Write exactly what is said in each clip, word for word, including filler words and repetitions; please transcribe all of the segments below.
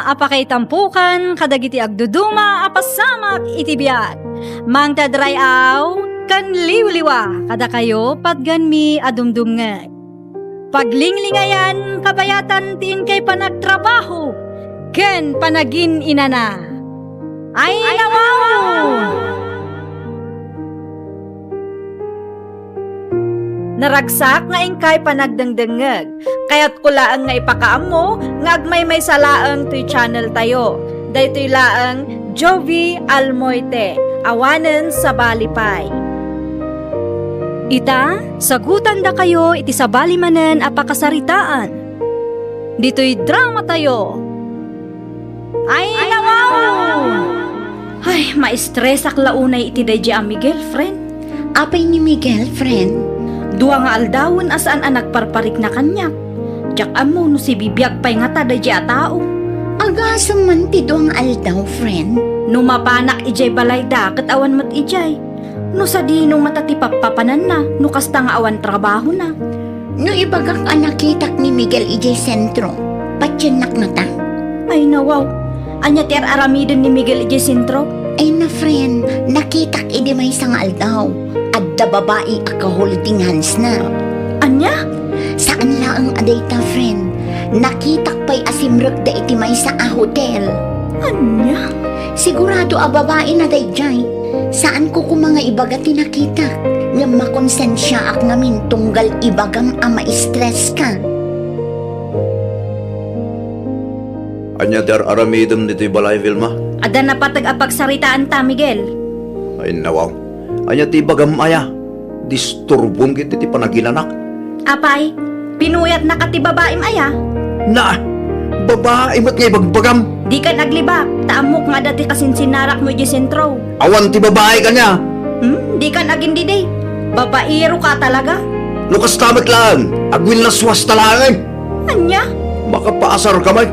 a pakaitampokan kadagiti agduduma a pasamak iti biag. Mangted ray-aw ken liwliwa kadakayo patgenmi a dumdumngeg. Paglinglingayan kabayatan ti inkay panagtrabaho ken panagin-inana. Ay, nawaw! Naragsak nga inkay panagdengdengngeg. Kayatko laeng nga ipakaammo nga agmaymaysa laeng toy channel tayo. Daytoy laeng Jovi Almoite, awanen sabali pay. Ita, sagutandakayo iti sabali manen a pakasaritaan. Ditoy drama tayo. Ay, nawaw! Ay, maistresak la unay iti daydi a Miguel, friend. Apay ni Miguel, friend? Dua nga aldawen a saan a nagparparikna kaniak. Diak ammo no sibibiag pay ngata daydi a tao. Agasem man ti dua nga aldaw, friend. No mapanak idiay balayda, ket awan met idiay. No sadino ngata ti pappapananna, no kasta nga awan trabahona? No ibagak a nakitak ni Miguel idiay sentro, patiennak ngata? Ay, nawaw. Ania ti ar-aramiden ni Miguel idiay sentro? Ay na, friend, nakitak idi maysa nga aldaw. Adda babai a ka-holding hands na. Ania? Saan laeng a dayta, friend. Nakitak pay a simrekda iti maysa a hotel. Ania? Sigurado a babai na daydiay. Saanko koma nga ibaga ti nakitak, ngem makonsensiaak ngamin tunggal ibagam a maistreska. Ania ti ar-aramidem ditoy balay, Vilma? Adda napateg a pagsaritaanta, Miguel. Ay, nawaw. Ania ti ibagam aya? Disturbom ket iti panaginanak. Apay, pinuyatnaka ti babaim aya? Na! Babai met nga ibagbagam. Dikan aglibak, ta ammok nga adda ti kasinsinnarakmo idiay sentro. Awan ti babai kaniak. Hmm, dikan agindidi. Babaero ka talaga. No kasta met laeng, agwinnaswasta laeng. Ania? Makapaasarka met.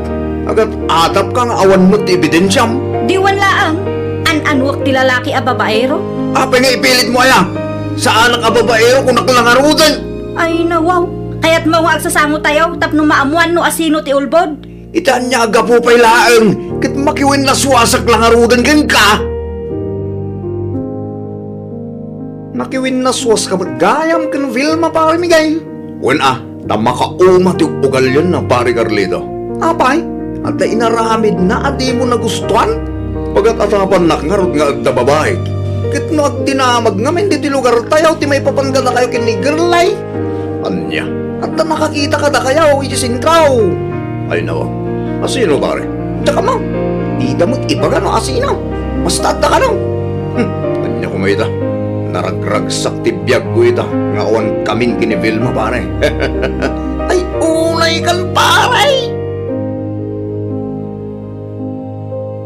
Agat-atapka nga awan met ti ebidensiam. Diwan laeng. An-anuek ti lalaki a babaero. Apay nga ipilitmo aya? Saanak a babaero, kunak la ngaruden. Ay, nawaw. Kayatmo nga agsasangotayo tapno maammoan no asino ti ulbod? Ita ania a gapu pay laeng ket makiwinnaswasak la ngaruden kenka? Nakiwinnaswaska met gayam ken Vilma, Pare Miguel? Wen a, ta makauma ti ug-ugalianna, Pare Carlito. Apay, adda inaramidna a dimo nagustuan? Pagat-atapannak ngarud nga adda babai. Ket no agdinamag ngamin ditoy lugartayo ti maipapan kadakayo ken ni Girlay, ania? Adda nakakita kadakayo iti sentro. Ay, nawaw. Asino, pare? Diak ammo. Dida met ibaga no asino. Basta adda kano. Hmm, ania koma ita? Naragragsak ti biagko ita nga awan kamin ken ni Vilma, pare. Ay, unay kan, pare!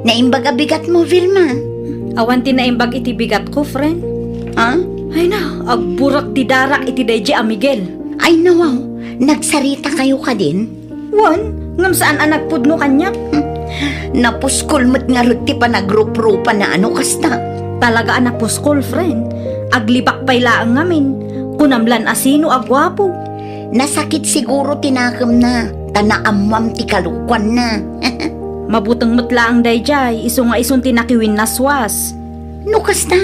Naimbag a bigatmo, Vilma. Awan ti naimbag iti bigatko, friend. Ha? Ay na, agburak ti darak iti daydi a Miguel. Ay, nawaw, nagsaritakayo kadin? Wen, ngem saan a nagpudno kaniak. Napuskol met ngarud ti panagruprupana a no kasta. Talaga a napuskol, friend. Aglibak pay laeng ngamin. Kunam lan a sino a guapo. Nasakit siguro ti nakemna, ta naammoam ti kalokoanna. Mabuteng met laeng daydiay, isu nga isun ti nakiwinnaswas. No kasta,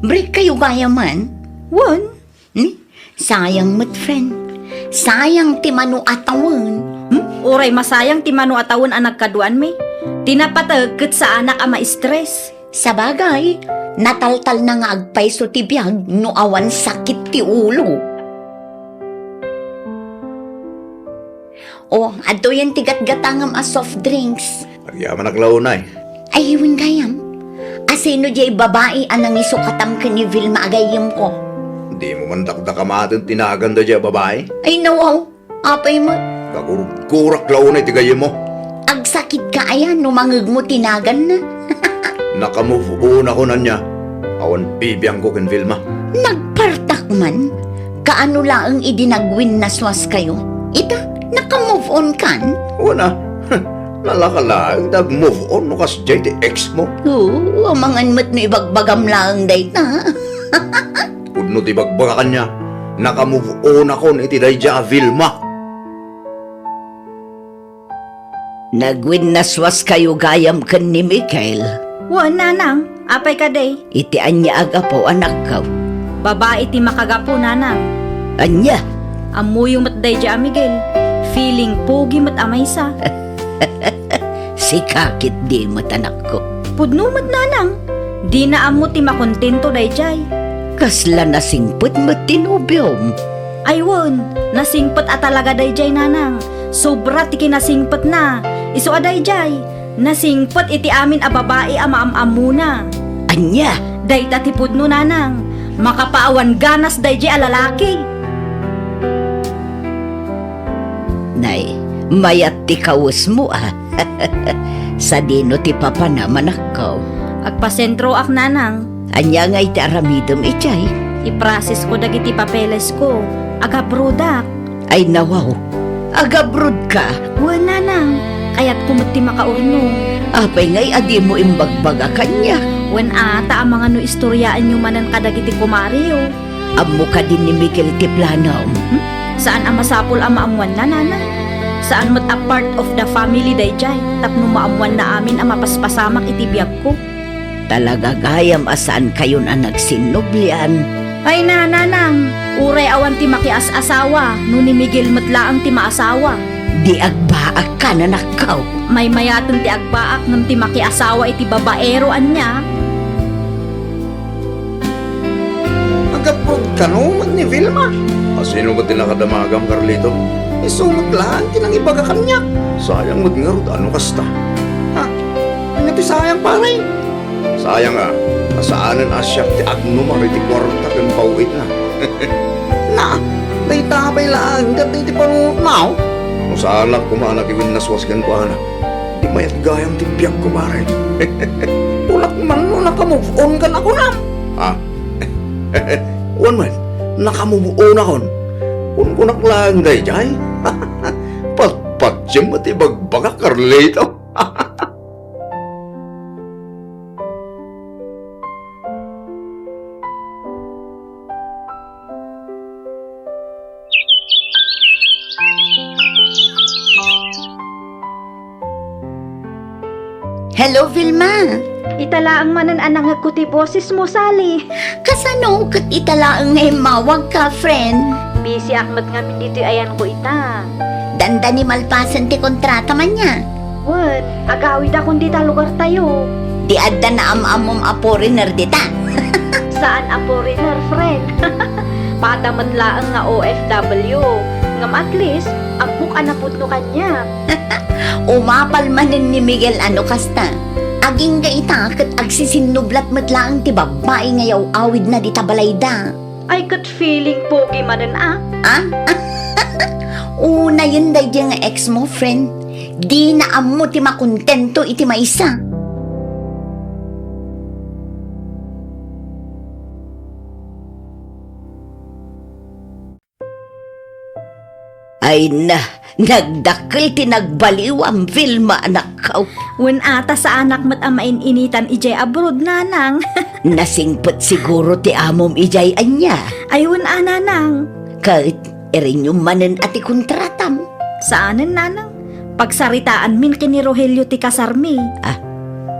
break kayo gayamen? Wen. Hmm? Sayang met, friend. Sayang ti mano a tawen. Hmm? Uray masayang ti mano a tawen a nagkaduanmi. Ti napateg ket saanak a ma-stress. Sabagay, nataltalna nga agpayso ti biag no awan sakit ti ulo. O, adtoyen ti gatgatangam a soft drinks. Agyamanak la unay. Ay, wen gayam. Asino diay babai a nangisukatam ken ni Vilma a gayyemko? Dimo man dakdakamaten ti nagan daydiay a babai? Ay, nawaw. Apay met? Kagurgurak la unay ti gayyemmo. Agsakitka aya no mangegmo ti naganna? Naka-move on ako, ania. Awan bibiangko ken Vilma. Nagpartak man? Kaano laeng idi nagwinnaswaskayo? Ita, naka-move on kan? Wen a. Nalaka laeng ti ag-move on no kasdiay ti ex mo. Oo, amangan met no ibagbagam laeng dayta. Pudno ti ibagbaga kaniak, naka-move on akon iti daydiay a Vilma. Nagwinnaswaskayo gayam ken ni Miguel? Wen, nanang. Apay kadi? Iti ania a gapu, anakko? Babai ti makagapu, nanang. Ania? Ammoyo met daydiay a Miguel. Feeling pogi met a maysa. Sika ketdi met, anakko. Pudno met, nanang. Dina ammo ti makontento daydiay. Kasla nasingpet met ti nobiom? Ay wen, nasingpet a talaga daydiay, nanang. Sobra ti kinasingpetna. Isu a daydiay, nasingpet iti amin a babai a maam-ammona. Ania? Dayta ti pudno, nanang. Makapaawan ganas daydiay a lalaki. Nay, mayat ti kawesmo, a. Sadino ti papanam, anakko? Agpasentroak, nanang. Ania ngay ti aramidem idiay? Iprosesko dagiti papelesko. Agabrodak. Ay, nawaw. Agabrodka? Wen, nanang. Kayatko met ti makaurnong. Apay ngay a dimo imbagbaga kaniak? Wen, a, ta amangan no istoriaenyo manen kadagiti kumariyo. Ammo kadi ni Miguel ti planom? Hmm? Saan a masapul a maammoanna, nanang. Saan met a part of the family daydiay tapno maammoanna amin a mapaspasamak iti biagko. Talaga gayam a saankayon a nagsinnublian. Ay na, nanang, uray awan ti makias-asawa no ni Miguel met laeng ti maasawa. Di agbaakka, anakko. Maymayaten ti agbaak ngem ti makiasawa iti babaero ania. Agabrodka no met ni Vilma? Asino met ti nakadamagam, Carlito? Isu met laeng ti nangibaga kaniak. Sayang met ngarud a no kasta. Ha? Ania ti sayang, pare? Sayang a, ta saanen a siak ti agnumar iti kuarta ken paw-itna. Na, dayta pay laeng dayta iti panunotna, o. No saanak koma a nakiwinnaswas kenkuana, di mayat gayam ti biagko, pare. Kunak man no naka-move on ka na kunam. Ha? Wen met, naka-move on akon. Kunkunak laeng daydiay. Patpatiem met ti bagbagak, Carlito. Hello, Vilma. Ita laeng manen a nangngegko ti bosesmo, Sally. Kasano ket ita laeng nga immawagka, friend? Busyak met ngamin ditoy ayanko ita. Dandani malpasen ti kontrata man nia? Wen, agawidakon dita lugartayo. Di adda naam-ammom a foreigner dita? Saan a foreigner, friend. Pata met laeng nga O F W. Ngem at least, ammok a napudno kaniak. Umapal manen ni Miguel a no kasta. Agingga ita ket agsisinnublat met laeng ti babbai nga yaw-awidna dita balayda. Ay, ket feeling pogi manen a. Ah? Unayen daydiay nga ex mo, friend. Dina ammo ti makontento iti maysa. Ay na, nagdakkel ti nagbaliwam, Vilma, anakko. Wen a, ta saanak met a main-initan idiay abroad, nanang. Nasingpet siguro ti amom idiay ania? Ay, wen a, nanang. Ket, irenyom manen a ti kontratam? Saanen, nanang. Pagsaritaanmin ken ni Rogelio ti kasarmi. Ah,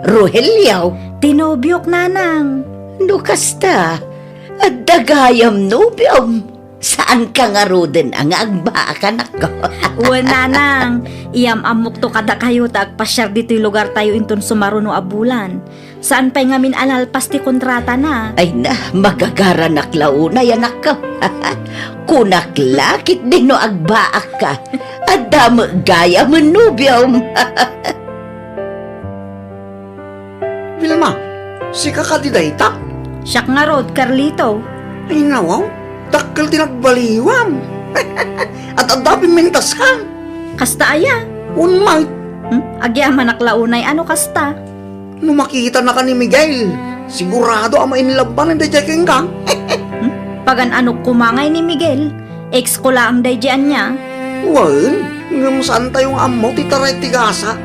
Rogelio? Ti nobiok, nanang. No kasta, adda gayam nobiom. Saanka ngaruden a nga agbaak, anakko? Wen, nanang, iyam-ammokto kadakayo ta agpasiar ditoy lugartayo inton sumaruno a bulan. Saan pay ngamin a nalpas ti kontratana. Ay na, magagaranak la unay, anakko. Kunak la ketdi no agbaakka. Adda met gayam nobiom. Vilma, sika kadi dayta? Siak ngarud, Carlito. Ay, nawaw, dakkel ti nagbaliwam. At adda pimmintaskam. Kasta aya? Wen met. Hmm? Agyamanak la unay a no kasta. No makitanaka ni Miguel, sigurado a ma-in love manen daydiay kenka. Hmm? Pagan-anok koma ngay ni Miguel. Ex ko laeng daydiay ania? Wen, ngem saantayo nga ammo ti taray ti gasa.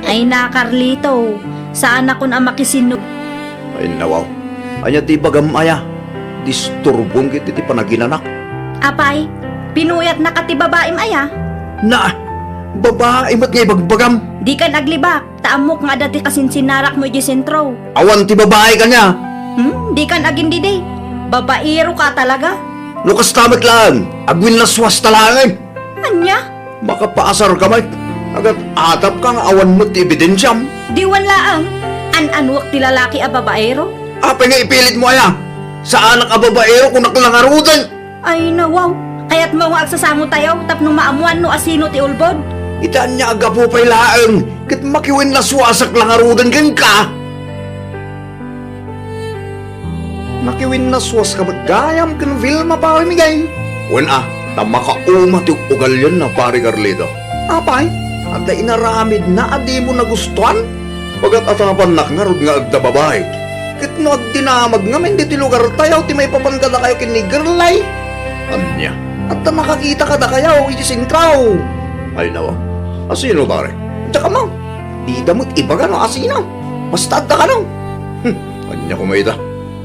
Ay na, Carlito, saanakon a makisinno. Ay, nawaw. Ania ti ibagam aya? Disturbom ket iti panaginanak. Apay, pinuyatnaka ti babaim aya? Na, Babae met nga ibagbagam. Dikan aglibak, ta ammok nga adda ti kasinsinnarakmo idiay sentro. Awan ti babae kaniak. Hmm? Dikan agindidi. Babaero ka talaga. No kasta met laeng, agwinnaswasta laeng. Ania? Makapaasar ka met. Agat-atap ka nga awan met ti ebidensiam. Diwan laeng. An-anuak ti lalaki a babaero. Apay nga ipilitmo aya? Saanak a babaero, kunak la ngaruden. Ay, nawaw. Kayatmo nga agsasangotayo tapno maammoan no asino ti ulbod? Ita ania a gapu pay laeng ket makiwinnaswasak la ngaruden kenka? Makiwinnaswaska met gayam ken Vilma, Pare Miguel? Wen a, ta makauma ti ug-ugalianna, Pare Carlito. Apay, adda inaramidna a dimo nagustuan? Pagat-atapannak ngarud nga adda babai. Ket no agdinamag ngamin ditoy lugartayo ti maipapan kadakayo ken ni Girlay? Ania? Adda makakita kadakayo iti sentro. Ay, nawa. Asino, pare? Diak ammo. Dida met ibaga no asino. Basta adda kano. Hmm, ania koma ita?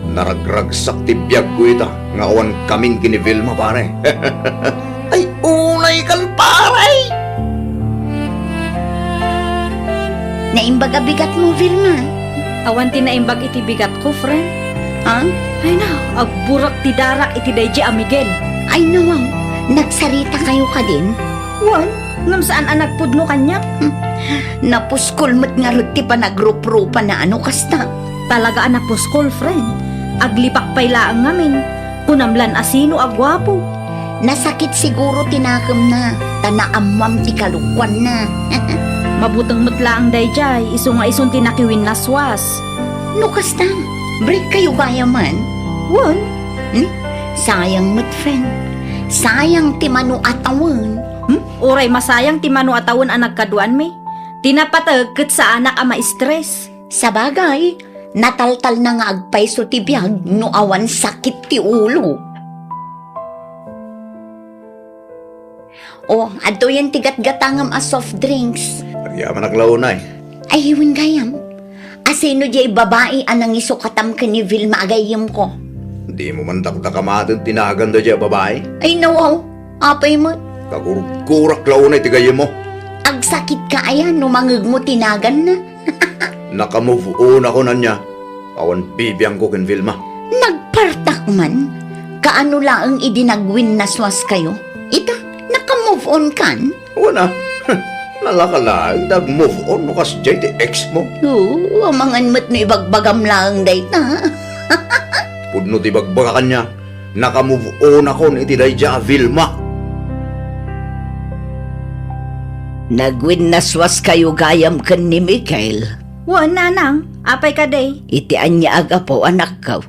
Naragragsak ti biagko ita nga awan kamin ken ni Vilma, pare. Ay, unay kan, pare! Naimbag a bigatmo, Vilma. Awan ti naimbag iti bigatko, friend. Ah? Ay na, agburak ti darak iti daydi a Miguel. Ay, nawaw. Nagsarita kayo kadin? Wen, ngem saan a nagpudno kaniak. Hmm. Napuskol met ngarud ti panagruprupana no kasta. Talaga a napuskol, friend. Aglibak pay laeng ngamin. Kunam lan asino a guapo. Nasakit siguro ti nakemna, ta naammoam ti kalukuanna. Mabuteng met laeng daydiay, isu nga isun ti nakiwinnaswas. No kasta, break kayo gayaman? Wen. Hmm? Sayang met, friend. Sayang ti mano a tawen. Hmm? Uray masayang ti mano a tawen a nagkaduanmi. Ti napateg ket saanak a ma-stress. Sabagay, nataltalna nga agpayso ti biag no awan sakit ti ulo. O, adtoyen ti gatgatangam a soft drinks. Agyamanak la unay. Ay, wen gayam. Asino diay babai a nangisukatam ken ni Vilma a gayyemko? Dimo man dakdakamaten ti nagan daydiay a babai? Ay, nawaw. Apay met? Kagurgurak la unay ti gayyemmo. Agsakit ka aya no mangegmo ti naganna? Naka-move on ako, ania. Awan bibiangko ken Vilma. Nagpartak man? Kaano laeng idi nagwinnaswas kayo? Ita, naka-move on kan? Wen a. Nalaka laeng ti ag-move on no kasdiay ti ex mo. Oo, amangan met no ibagbagam laeng dayta. Pudno ti ibagbaga kaniak. Naka-move on akon iti daydiay a Vilma. Nagwinnaswas kayo gayam ken ni Miguel? Wen, nanang. Apay kadi? Iti ania a gapu, anakko?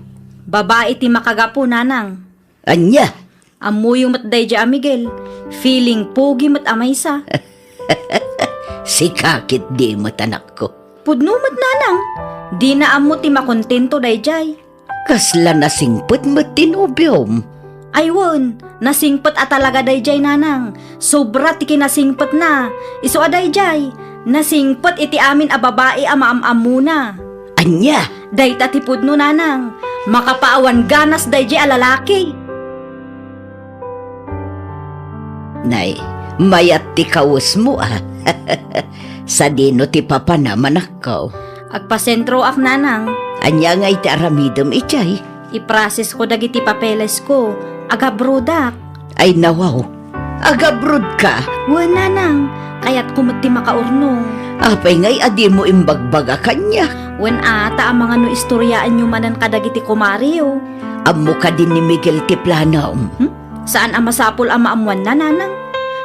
Babai ti makagapu, nanang. Ania? Ammoyo met daydiay a Miguel. Feeling pogi met a maysa. Sika ketdi met, anakko. Pudno met, nanang. Dina ammo ti makontento daydiay. Kasla nasingpet met ti nobiom? Ay wen, nasingpet a talaga daydiay, nanang. Sobra ti kinasingpetna. Isu a daydiay, nasingpet iti amin a babai a maam-ammona. Ania? Dayta ti pudno, nanang. Makapaawan ganas daydiay a lalaki. Nay, mayat ti kawesmo, a. Sadino ti papana, anakko? Agpasentroak, nanang. Ania ngay ti aramidem idiay? Iprosesko dagiti papelesko. Agabrodak. Ay, nawaw. Agabrodka? Wen, nanang. Kayatko met ti makaurnong. Apay ngay a dimo imbagbaga kaniak? Wen a, ta amangan no istoriaenyo manen kadagiti kumariyo. Ammo kadi ni Miguel ti planom? Hmm? Saan a masapul a maammoanna, nanang.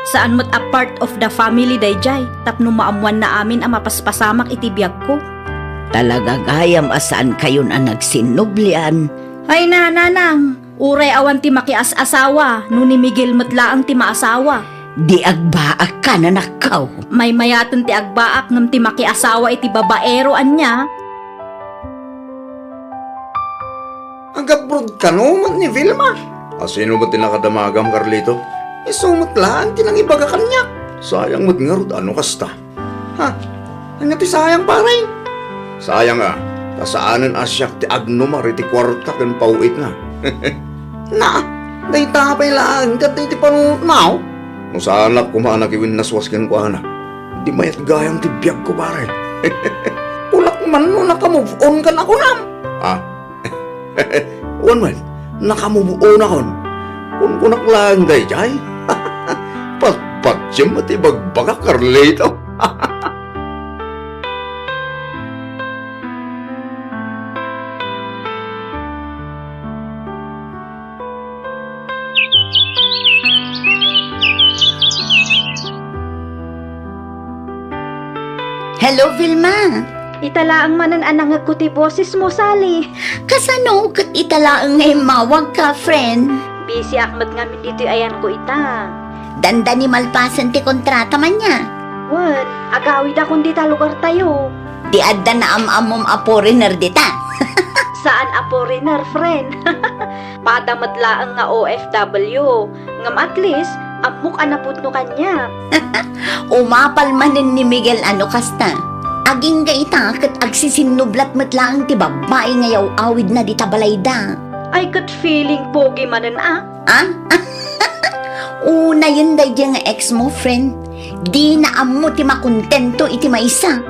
Saan met a part of the family daydiay tapno maammoanna amin a mapaspasamak iti biagko. Talaga gayam a saankayon a nagsinnublian. Ay na, nanang, uray awan ti makias-asawa no ni Miguel met laeng ti maasawa. Di agbaak kan, anakko. Maymayaten ti agbaak ngem ti makiasawa iti babaero, ania? Agabrodka no met ni Vilma? Asino met ti nakadamagam, Carlito? Isu met laeng ti nangibaga kaniak. Sayang met ngarud a no kasta. Ha? Ania ti sayang, pare? Sayang a, ta saanen a siak ti agnumar iti kuarta ken paw-itna. Na, dayta pay laeng ti adda iti panunotna, o. No saanak koma a nakiwinnaswas kenkuana, di mayat gayam ti biagko, pare. Kunak man no naka-move on ka na kunam. Ah? Wen met, naka-move on akon. Kunkunak laeng daydiay. Patpatiem met ti ibagbagak, Carlito. Hello, Vilma. Ita laeng manen a nangngegko ti bosesmo, Sally. Kasano ket ita laeng nga immawagka, friend? Busy ak met ngamin ditoy ayanko ita. Dandani malpasen ti kontrata man nia. Wen, agawidakon dita lugartayo. Di adda naam-ammom a foreigner dita. Saan a foreigner, friend. Pada met laeng nga O F W. Ngem at least, ammok a napudno kaniak. Umapal manen ni Miguel a no kasta. Agingga ita ket agsisinnublat met laeng ti babbai nga yaw-awidna dita balayda. Ay, ket feeling pogi manen a. Ah? Unayen daydiay nga ex mo, friend. Dina ammo ti makontento iti maysa.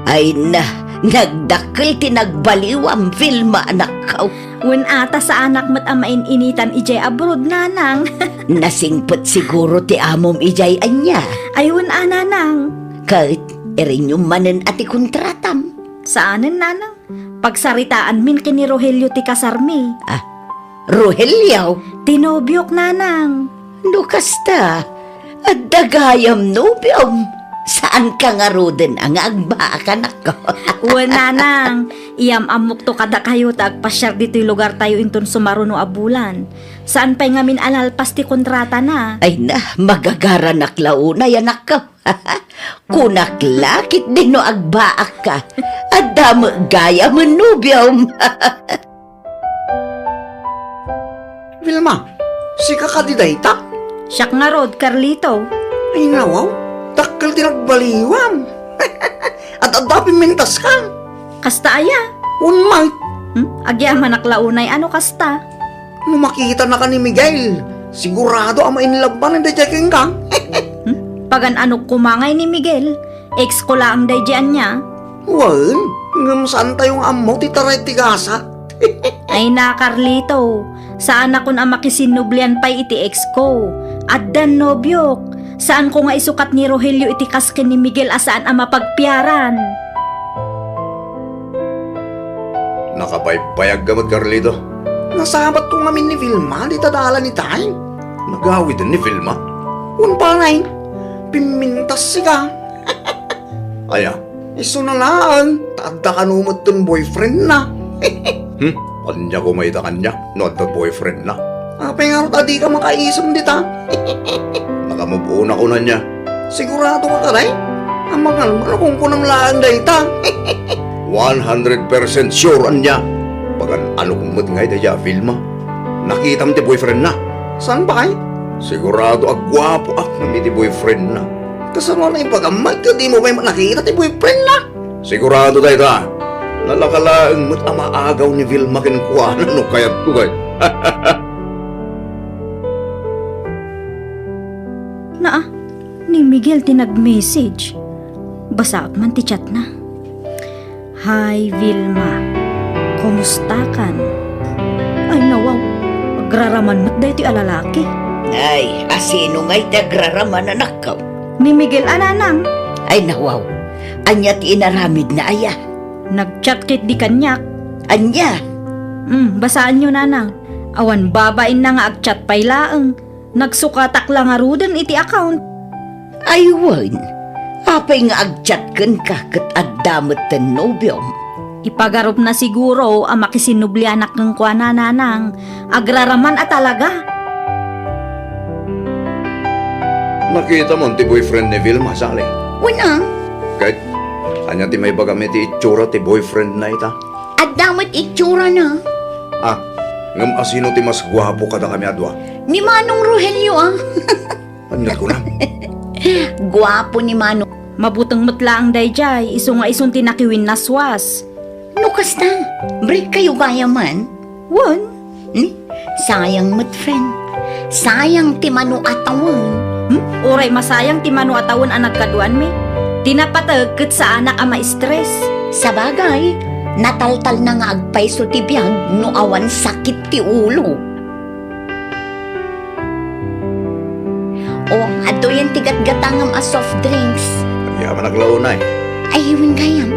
Ay na, nagdakkel ti nagbaliwam, Vilma, anakko. Wen a, ta saanak met a main-initan idiay abroad, nanang. Nasingpet siguro ti amom idiay ania. Ay, wen a, nanang. Ket, irinyom manen a ti kontratam. Saanen, nanang. Pagsaritaanmin ken ni Rogelio ti kasarmi. Ah, Rogelio? Ti nobiok, nanang. No kasta, adda gayam nobiom. Saanka ngaruden a nga agbaak, anakko? Wen, nanang. Iyam-ammokto kadakayo ta agpasiar ditoy lugartayo inton sumaruno a bulan. Saan pay ngamin a nalpas ti kontratana. Ay na, magagaranak la unay, anakko. Kunak la, ket di no agbaakka. Adda met gayam nobiom. Vilma, sika kadi dayta? Siak ngarud, Carlito. Ay, nawaw, dakkel ti nagbaliwam. At adda pimmintaskan. Kasta aya? Wen met. Hmm? Agyamanak la unay a no kasta. No makitanaka ni Miguel, sigurado a ma-inlove manen daydiay kenka. Hmm? Pagan-anok koma ngay ni Miguel? Ex ko laeng daydiay ania? Wen, ngem saantayo nga ammo ti taray ti gasat. Ay na, Carlito, saanakon a makisinnublian pay iti ex ko. Addan nobiok. Saanko nga isukat ni Rogelio iti kas ken ni Miguel a saan a mapagpiaran. Nakabaybayagka met, Carlito. Nasabatko ngamin ni Vilma dita dalan itay. Nagawiden ni Vilma? Wen pay, pimmintas sika. Aya? Isuna laeng, ta adda kano metten boyfriendna. Hmm? Ania koma ita kaniak no adda boyfriendna? Apay ngarud a dika makaisem dita? Naka-move on ako, ania? Siguradoka kadi? Amangan man a kunkunam laeng dayta. One hundred percent sure, ania? Pagan-anok met ngay dayta a Vilma. Nakitam ti boyfriendna? Saan pay? Sigurado a guapoak ngem iti boyfriendna. Kasano a naipagammo ket dimo pay nakita ti boyfriendna? Sigurado dayta. Nalaka laeng met a maagaw ni Vilma kenkuana no kayatko, ket. Naa, ni Miguel ti nag-message. Basaak man ti chatna. Hi, Vilma. Kumustakan? Ay, nawaw. Agraraman met daytoy a lalaki. Ay, asino ngay ti agraraman, anakko? Ni Miguel a, nanang. Ay, nawaw. Ania ti inaramidna aya? Nag-chat ketdi kaniak. Ania? Hmm, basaanyo, nanang. Awan babainna nga ag-chat pay laeng. Nagsukatak la ngaruden iti account. Ay wen, apay nga ag-chat kenka ket adda metten nobiom? Ipagarupna siguro a makisinnublianak kenkuana, nanang. Agraraman a talaga. Nakitam ti boyfriend ni Vilma, Sally? Wen a. Ket, ania ti maibagam iti itsura ti boyfriend na ita? Adda met itsurana. Ah, ngem asino ti mas guapo kadakami a dua? Ni Manong Rogelio, ah. Ania ti kunam? Guapo ni Manong. Mabuteng met laeng daydiay, isu nga isun ti nakiwinnaswas. No kasta, break kayo gayamen? Wen. Hmm? Sayang met, friend. Sayang ti mano a tawen. Hmm? Uray masayang ti mano a tawen a nagkaduanmi. Ti napateg ket saanak a ma-stress. Sabagay, nataltalna nga agpayso ti biag no awan sakit ti ulo. O, adtoyen ti gatgatangem a soft drinks. Agyamanak la unay. Ay, wen gayam.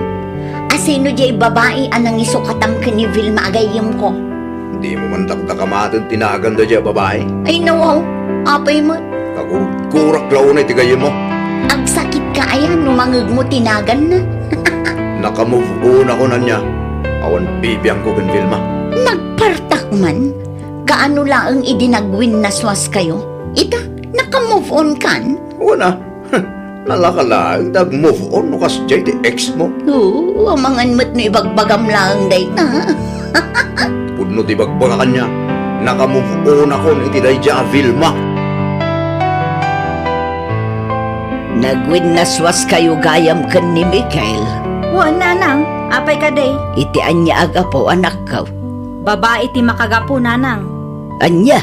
Asino diay babai a nangisukatam ken ni Vilma a gayyemko? Dimo man dakdakamaten ti nagan daydiay a babai? Ay, nawaw. Apay met? Nagurgurak la unay ti gayyemmo. Agsakitka aya no mangegmo ti naganna? Naka-move on ako, ania. Awan bibiangko ken Vilma. Nagpartak man? Kaano laeng idi nagwinnaswaskayo? Ita, naka-move on kan? Wen a. Nalaka laeng ta ag-move on no kasdiay ti ex mo. Oo, amangan met no ibagbagam laeng dayta. Pudno ti ibagbagak ania, naka-move on akon iti daydiay a Vilma. Nagwinnaswaskayo gayam ken ni Miguel? Wen, nanang. Apay kadi? Iti ania a gapu, anakko? Babai ti makagapu, nanang. Ania?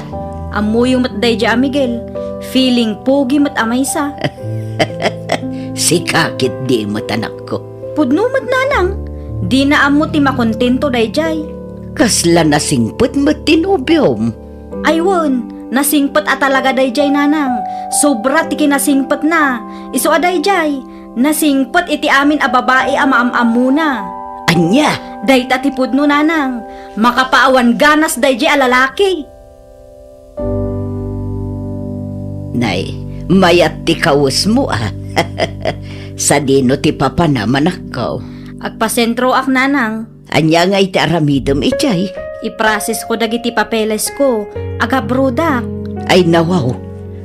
Ammoyo met daydiay a Miguel. Feeling pogi met a maysa. Sika ketdi met, anakko. Pudno met, nanang. Dina ammo ti makontento daydiay. Kasla nasingpet met ti nobiom? Ay wen, nasingpet a talaga daydiay, nanang. Sobra ti kinasingpetna. Isu a daydiay, nasingpet iti amin a babai a maam-ammona. Ania? Dayta ti pudno, nanang. Makapaawan ganas daydiay a lalaki. Nay, mayat ti kawesmo, a. Sadino ti papanam, anakko? Agpasentroak, nanang. Ania ngay ti aramidem idiay? Iprosesko dagiti papelesko. Agabroadak. Ay, nawaw.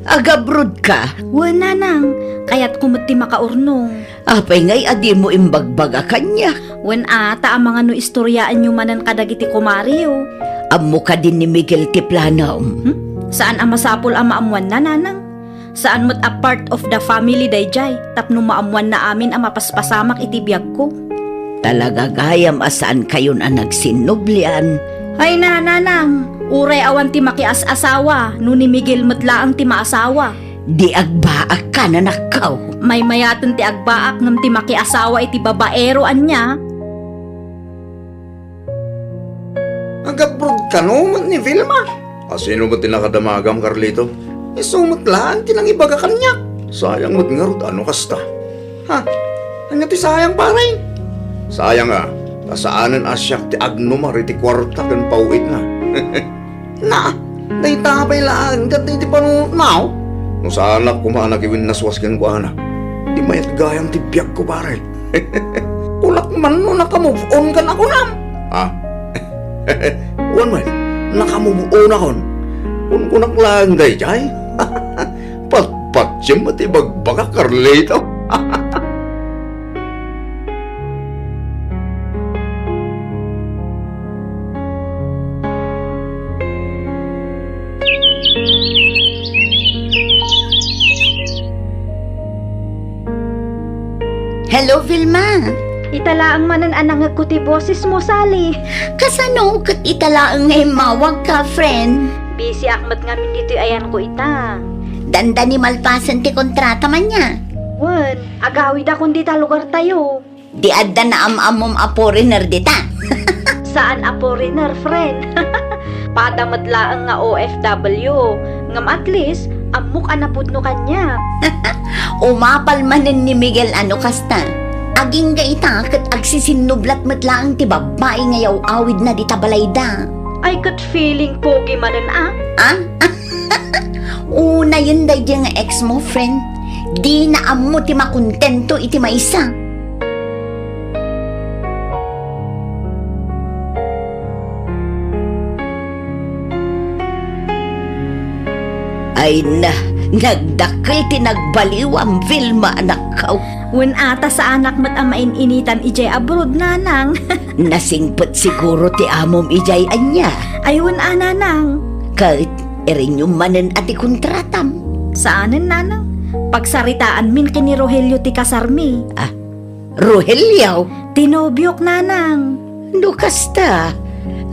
Agabroadka? Wen, nanang. Kayatko met ti makaurnong. Apay ngay a dimo imbagbaga kaniak? Wen a, ta amangan no istoryaenyo manen kadagiti kumareyo. Ammo kadi ni Miguel ti planom? Hmm? Saan a masapul a maammoanna, nanang. Saan met a part of the family daydiay tapno maammoanna amin a mapaspasamak iti biagko. Talaga gayam a saankayon a nagsinnublian. Ay na, nanang, uray awan ti makias-asawa, no ni Miguel met laeng ti maasawa. Di agbaak ka, anakko. Maymayaten ti agbaak ngem ti makiasawa iti babaero, ania? Agabroad kano met ni Vilma? Asino met ti nakadamagam, Carlito? Isu met laeng ti nangibaga kaniak. Sayang met ngarud a no kasta. Ha? Ania ti sayang, pare? Sayang a, ta saanen a siak ti agnumar iti kuarta ken paw-itna. Na, dayta pay laeng ket iti panunotna, o? No saanak koma a nakiwinnaswas kenkuana, di mayat gayam ti biagko, pare. Kunak man no naka-move on kan a kunam. Ha? Wen met, naka-move on akon. Kunkunak laeng daydiay. Patpatiem met ti ibagbagak, Carlito. Hello, Vilma. Ita laeng manen a nangngegko ti bosesmo, Sally. Kasano ket ita laeng nga immawagka, friend? Busyak met ngamin ditoy ayanko ita. Dandani malpasen ti kontrata, ania? Wen, agawidakon dita lugartayo. Di adda naam-ammom a foreigner dita? Saan a foreigner, friend. Pata met laeng nga O F W, ngem at least, ammok a napudno kaniak. Umapal manen ni Miguel a no kasta. Agingga ita ket agsisinnublat met laeng ti babbai nga yaw-awidna dita balayda. Ay, ket feeling pogi manen a. Ah? Unayen daydiay nga ex mo, friend. Dina ammo ti makontento iti maysa. Ay na, nagdakkel ti nagbaliwam, Vilma, anakko. Wen a, ta saanak met a main-initan idiay abroad, nanang. Nasingpet siguro ti amom idiay, ania? Ay, wen a, nanang. Ket, irenew manen a ti kontratam? Saanen, nanang. Pagsaritaanmin ken ni Rogelio ti kasarmi. Ah, Rogelio? Ti nobiok, nanang. No kasta,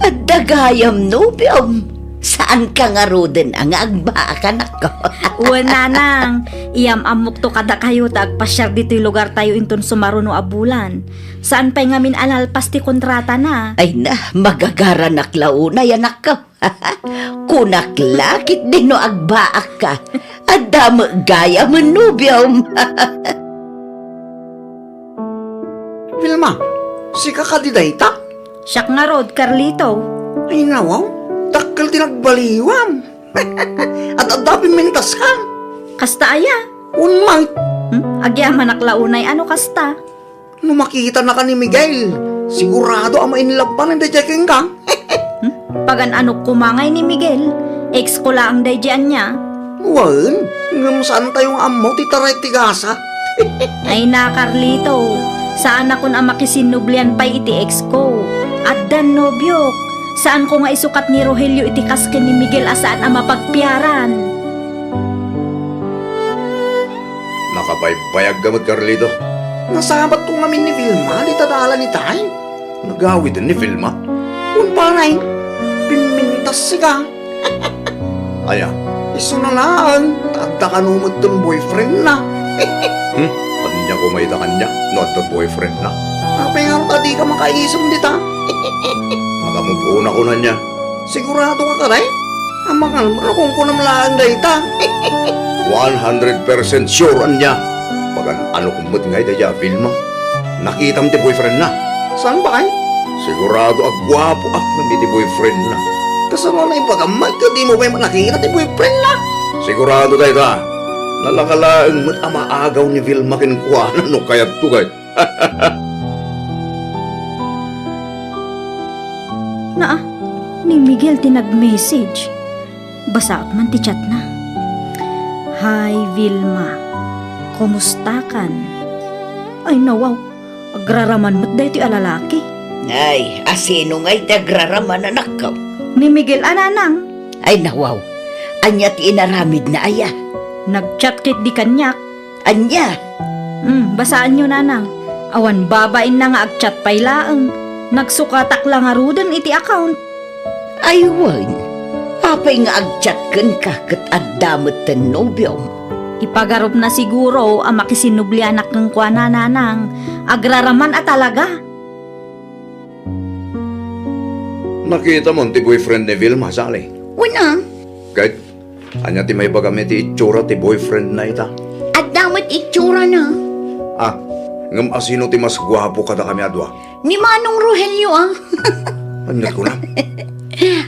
adda gayam nobiom. Saanka ngaruden a nga agbaak, anakko? Wen, nanang, iyam-ammokto kadakayo ta agpasiar ditoy lugartayo inton sumaruno a bulan. Saan pay ngamin a nalpas ti kontratana. Ay na, magagaranak la unay, anakko. Kunak la ketdi no agbaakka. Adda met gayam nobiom. Vilma, sika kadi dayta? Siak ngarud, Carlito. Ay, nawaw, dakkel ti nagbaliwam. At adda pimmintaska. Kasta aya? Unmay. Hmm? Agyamanak la unay a no kasta. No makitanaka ni Miguel, sigurado a ma-inlove manen daydiay kenka. Hmm? Pagan-anok koma ngay ni Miguel, ex ko laeng daydiay ania. Wen, ngem saantayo nga ammo ti taray ti gasa. Ay na, Carlito, saanakon a makisinnublian pay iti ex ko. Addan nobiok. Saanko nga isukat ni Rogelio iti kas ken ni Miguel a saan a mapagpiaran. Nakabaybayagka met, Carlito. Nasabatko ngamin ni Vilma dita dalan itay. Nagawiden ni Vilma? Wen pay, pimmintas sika. Aya? Isuna laeng, ta adda kano metten boyfriendna. Hmm? Ania koma ita kaniak no adda boyfriendna? Apay ngarud a dika makaisem dita? Makamove on ako ania. Sigurado ka kadi? Amangan, manukunkunam laeng dayta. One hundred percent sure ania. Pagan-anok met ngay dayta a Vilma. Nakitam ti boyfriendna. Saan pay? Sigurado a guapoak ngem iti boyfriendna. Kasano nga ibagam met ket dimo pay nakita ti boyfriendna? Sigurado dayta. Nalaka laeng met a maagaw ni Vilma kenkuana no kayatto, kay. Naa, ni Miguel ti nag-message. Basaek man ti chatna. "Hi, Vilma. Kumustakan?" Ay, nawaw. Agraraman met daytoy a lalaki. Ay, asino ngay ti agraraman, anakko? Ni Miguel a nanang. Ay, nawaw. Ania ti inaramidna aya? Nag-chat ketdi kaniak. Ania? Hmm, basaanyo, nanang. Awan babainna nga ag-chat pay laeng. Nagsukatak la ngaruden iti account. Ay, wen. Apay nga ag-chat kenka ket adda metten nobiom? Ipagarupna siguro a makisinnublianak kenkuana, nanang. Agraraman a talaga. Nakitam ti boyfriend ni Vilma, Sally? Wen a. Ket, ania ti maibagam iti itsura ti boyfriendna ita? Adda met itsurana. Ah, ngem asino ti mas guapo kadakami a dua? Ni Manong Rogelio, ah. Ania kunam?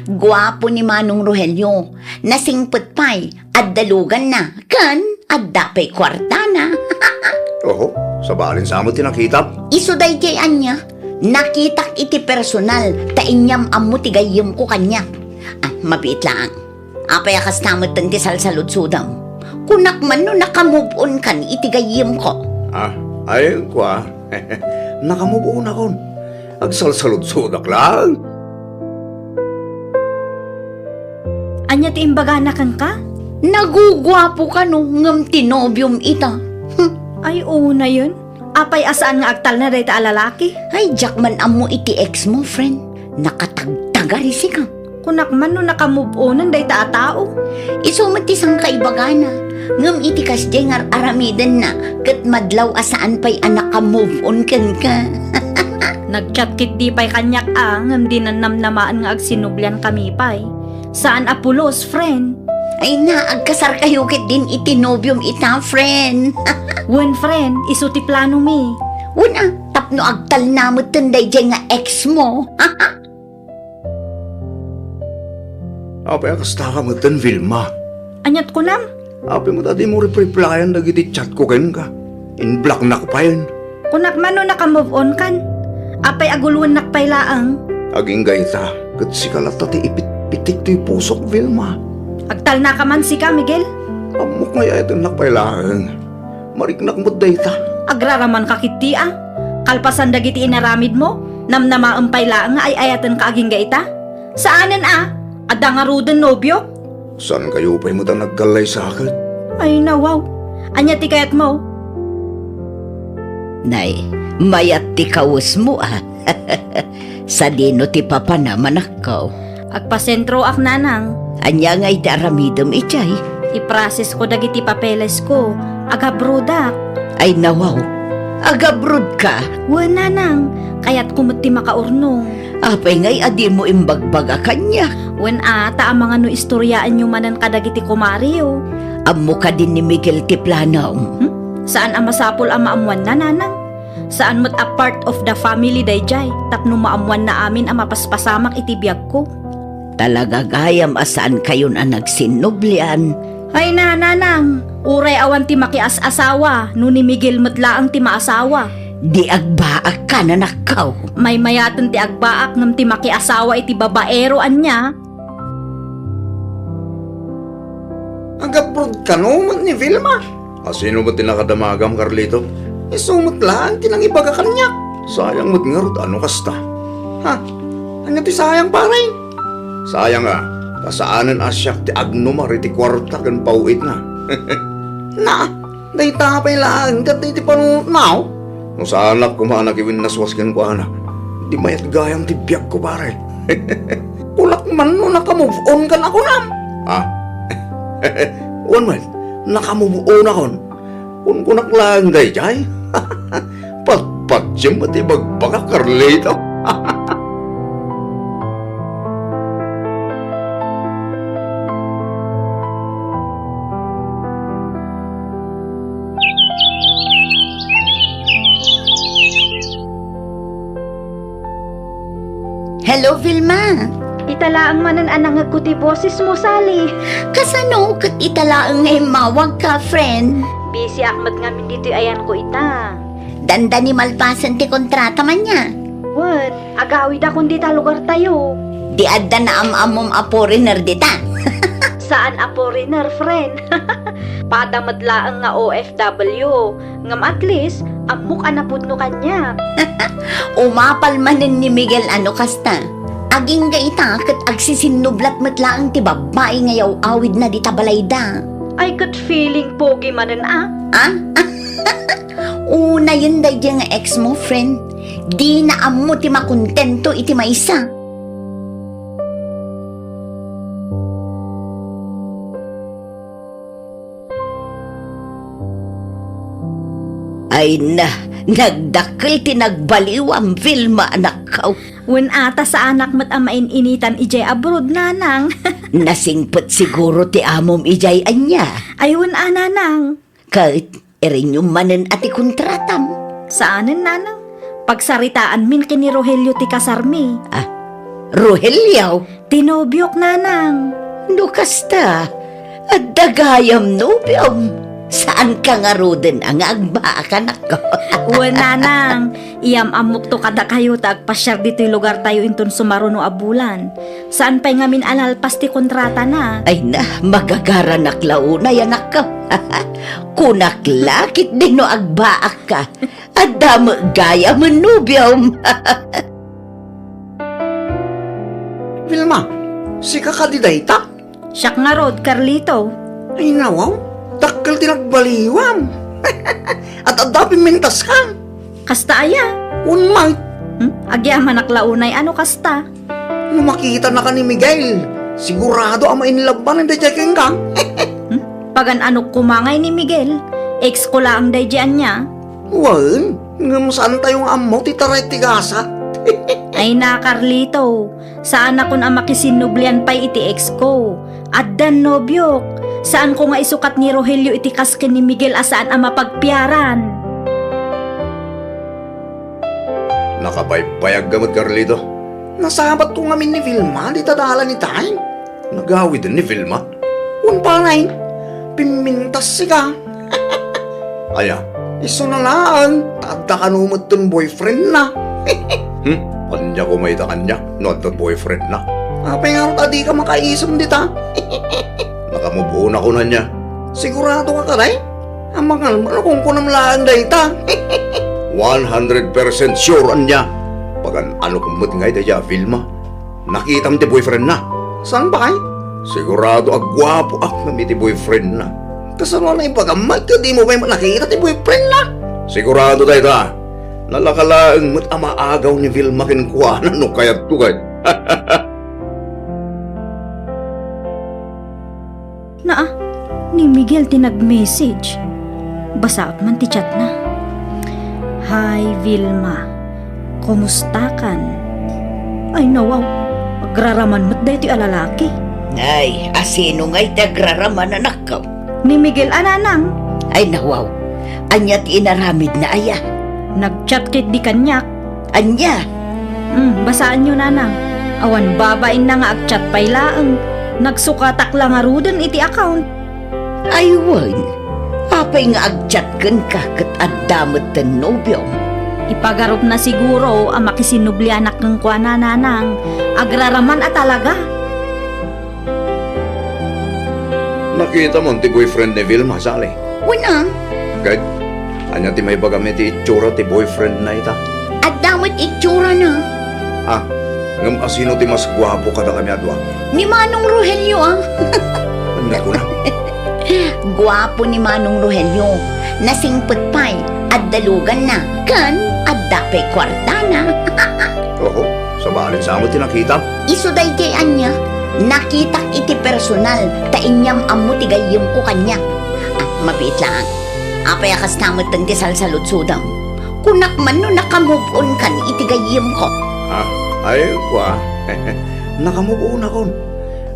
Guapo ni Manong Rogelio. Nasingpet pay. Adda luganna, ken adda pay kuartana. Oho, sabali sa met ti nakitam. Isu daydiay ania, nakitak iti personal, ta inyam-ammo ti gayyemko kaniak. Ah, mabiit laeng. Apay a kasta metten ti salsaludsodem? Kunak man no naka-move on kan iti gayyemko. Ah, ay, kua. Naka-move on akon. Agsalsaludsodak laeng. Ania ti imbagana kenka? Naguguapo kano ngem ti nobiom ita. Hmm. Ay, unayen. Apay a saan nga agtalna dayta a lalaki? Ay, diak man ammo iti ex mo, friend. Nakatagtagari sika. Kunak man no naka-move onen dayta a tao. Isu met ti sangkaibagana. Ngem iti kasdiay nga ar-aramidenna, ket madlaw a saan pay a naka-move on kenka. Nag-chat ketdi pay kaniak a, ngem dinan namnamaen nga agsinubliankami pay. Saan a pulos, friend. Ay na, agkasarkayo ketdin iti nobiom ita, friend. Wen, friend, isu ti planomi. Wen a, tapno agtalna metten daydiay nga ex mo. Apay a kasta ka metten, Vilma? Aniat kunam? Apay met a dimo rep-replyan dagiti chat ko kenka? In-blocknak payen. Kunak man no naka-move on kan? Apay a guloennak pay laeng? Agingga ita, ket sika latta ti ipitpitik toy pusok, Vilma. Agtalnaka man sika, Miguel? Ammok nga ay-ayatennak pay laeng. Mariknak met dayta. Agraramanka ketdi a. Kalpasan dagiti inaramidmo, namnamaem pay laeng nga ay-ayatenka agingga ita? Saanen a, adda ngaruden nobiok. Saankayo pay met a nagkallaysaket? Ay, nawaw. Ania ti kayatmo? Nay, mayat ti kawesmo, a. Sadino ti papana, anakko? Agpasentroak, nanang. Ania ngay ti aramidem idiay? Iprosesko dagiti papelesko. Agabrodak. Ay, nawaw. Agabrodka? Wen, nanang. Kayatko met ti makaurnong. Apay ngay a dimo imbagbaga kaniak? Wen a, ta amangan no istoriaenyo manen kadagiti kumariyo. Ammo kadi ni Miguel ti planom? Hmm? Saan a masapul a maammuanna, nanang. Saan met a part of the family daydiay tapno maammuanna amin a mapaspasamak iti biagko. Talaga gayam a saankayon a nagsinnublian. Ay na, nanang, uray awan ti makias-asawa no ni Miguel met laeng ti maasawa. Di agbaakka, anakko. Maymayaten ti agbaak ngem ti makiasawa iti babaero ania? Agabroad kano met ni Vilma? A, sino met ti nakadamagam, Carlito? Isu met laeng ti nangibaga kaniak. Sayang met ngarud a no kasta. Ha? Ania ti sayang, pare? Sayang a, ta saanen a siak ti agnumar iti kuarta ken paw-itna. Na, dayta pay laeng ket iti panunotna, o. No saanak koma a nakiwinnaswas kenkuana, di mayat gayam ti biagko, pare. Kulak man no naka-move on kan a kunam. Ah. Wen met, naka-move on akon. Kunkunak laeng daydiay. Patpatiem met ibagbagak, Carlito. Hello, Vilma. Ita laeng manen a nangngegko ti bosesmo, Sally. Kasano ket ita laeng nga immawagka, friend? Busy-ak met ngamin ditoy ayanko ita. Dandani malpasen ti kontrata man nia? Wen, agawidakon dita lugartayo. Di adda naam-ammom a foreigner dita? Saan a foreigner, friend. Pada met laeng nga O F W. Ngem at least, ammok a napudno kaniak. Umapal manen ni Miguel a no kasta. Agingga ita ket agsisinnublat met laeng ti babbai nga yaw-awidna dita balayda. Ay, ket feeling pogi manen a. Ah? Unayen daydiay nga ex mo, friend. Dina ammo ti makontento iti maysa. Ay na, nagdakkel ti nagbaliwam, Vilma, anakko. Wen a, ta saanak met a main-initan idiay abroad, nanang. Nasingpet siguro ti amom idiay ania. Ay, wen a, nanang. Ket, irenyom manen a ti kontratam. Saanen, nanang. Pagsaritaanmin ken ni Rogelio ti kasarmi. Ah, Rogelio? Ti nobiok, nanang. No kasta, adda gayam nobiom. Saanka ngaruden a nga agbaak, anakko? Wen, nanang, iyam-ammokto kadakayo ta agpasiar ditoy lugartayo inton sumaruno a bulan. Saan pay ngamin a nalpas ti kontratana. Ay na, magagaranak la unay, anakko. Kunak la, ket di no agbaakka. Adda met gayam nobiom. Vilma, sika kadi dayta? Siak ngarud, Carlito. Ay, nawaw, dakkel ti nagbaliwam. At adda pimmentaska? Kasta aya? Wen met. Hmm? Agyamanak la unay a no kasta. No makitanaka ni Miguel, sigurado a ma-inlove manen daydiay kenka. Hmm? Pagan-anok koma ngay ni Miguel. Ex ko laeng daydiay ania. Wen, ngem saantayo nga ammo ti taray ti gasat. Ay na, Carlito, saanakon a makisinnublian pay iti ex ko. Addan nobiok. Saanko nga isukat ni Rogelio iti kas ken ni Miguel a saan a mapagpiaran. Nakabaybayagka met, Carlito. Nasabatko ngamin ni Vilma dita dalan itay. Nagawiden ni Vilma? Wen pay, pimmintas sika. Aya, isuna laeng, ta adda kano metten boyfriendna. Hmm? Ania koma ita kaniak no adda boyfriendna? Apay ngarud a dika makaisem dita? Naka-move on ako ania. Sigurado ka kadi? Amangan man a kunkunam laeng dayta. One hundred percent sure ania. Pagan-anok met ngay dayta, Vilma. Nakitam ti boyfriendna? Saan pay? Sigurado a guapoak ngem iti boyfriendna. Kasano a naibagam met ket dimo pay nakita ti boyfriendna? Sigurado dayta. Nalaka laeng met a maagaw ni Vilma kenkuana no kayatto ket. Naa, ni Miguel ti nag-message. Basaek man ti chatna. "Hi, Vilma. Kumustakan?" Ay, nawaw. Agraraman met daytoy a lalaki. Ay, asino ngay ti agraraman, anakko? Ni Miguel a, nanang. Ay, nawaw. Ania ti inaramidna aya? Nag-chat ketdi kaniak. Ania? Hmm, basaenyo, nanang. Awan babainna nga ag-chat pay laeng. Nagsukatak la ngaruden iti account. Ay wen, apay nga ag-chat kenka ket adda metten nobiom? Ipagarupna siguro a makisinublianak kenkuana, nanang. Agraraman a talaga. Nakitam ti boyfriend ni Vilma, Sally? Wen a. Ket, ania ti maibagam iti itsura ti boyfriendna ita? Adda met itsurana. Ah, ngem asino ti mas guapo kadakami a dua? Ni Manong Rogelio, ah. Ania kuna? Guapo ni Manong Rogelio. Nasingpet pay, adda luganna, ken adda pay kuartana. Oho, sabali sa met ti nakitam. Isu daydiay ania, nakitak iti personal, ta inyam-ammo ti gayyemko kaniak. Ah, mabiit laeng. Apay a kasta metten ti salsaludsodem? Kunak man no naka-move on kan iti gayyemko. Ah, ay, kua. Naka-move on akon.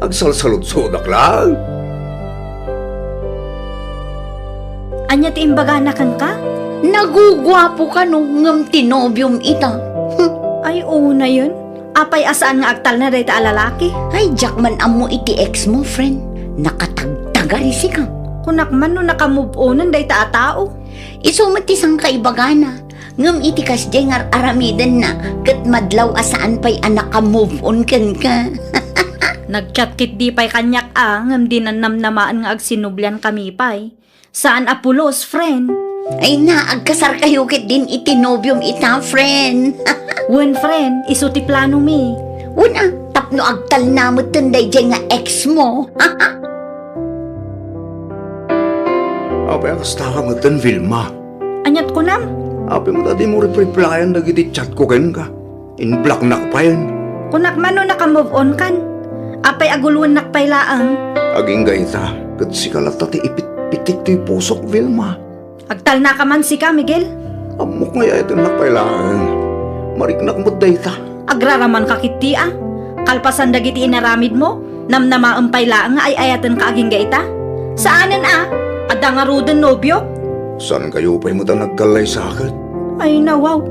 Agsalsaludsodak laeng. Ania ti imbagana kenka? Naguguapo kano ngem ti nobiom ita. Ay, unayen. Apay a saan nga agtalna dayta a lalaki? Ay, diak man ammo iti ex mo, friend. Nakatagtagari sika. Kunak man no naka-move onen dayta a tao. Isu met ti sangkaibagana. Ngem iti kasdiay nga ar-aramidenna, ket madlaw a saan pay a naka-move on kenka. Nag-chat ketdi pay kaniak a, ngem dinan namnamaen nga agsinublian kami pay. Saan a pulos, friend. Ay na, agkasarkayo ketdin iti nobiom ita, friend. Wen, friend, isu ti planomi. Wen a, tapno agtalna metten daydiay nga ex mo. Apay a kasta ka metten, Vilma? Aniat kunam? Apay met a dimo rep-replyan dagiti chat ko kenka? In-blocknak payen. Kunak man no naka-move on kan. Apay a guloennak pay laeng? Agingga ita, ket sika latta ti ipitpitik toy pusok, Vilma. Agtalnaka man sika, Miguel. Ammok nga ay-ayatennak pay laeng. Mariknak met dayta. Agraramanka ketdi a. Kalpasan dagiti inaramidmo, namnamaem pay laeng nga ay-ayatenka agingga ita. Saanen a, adda ngaruden nobiok. Saankayo pay met a nagkallaysa ket? Ay, nawaw.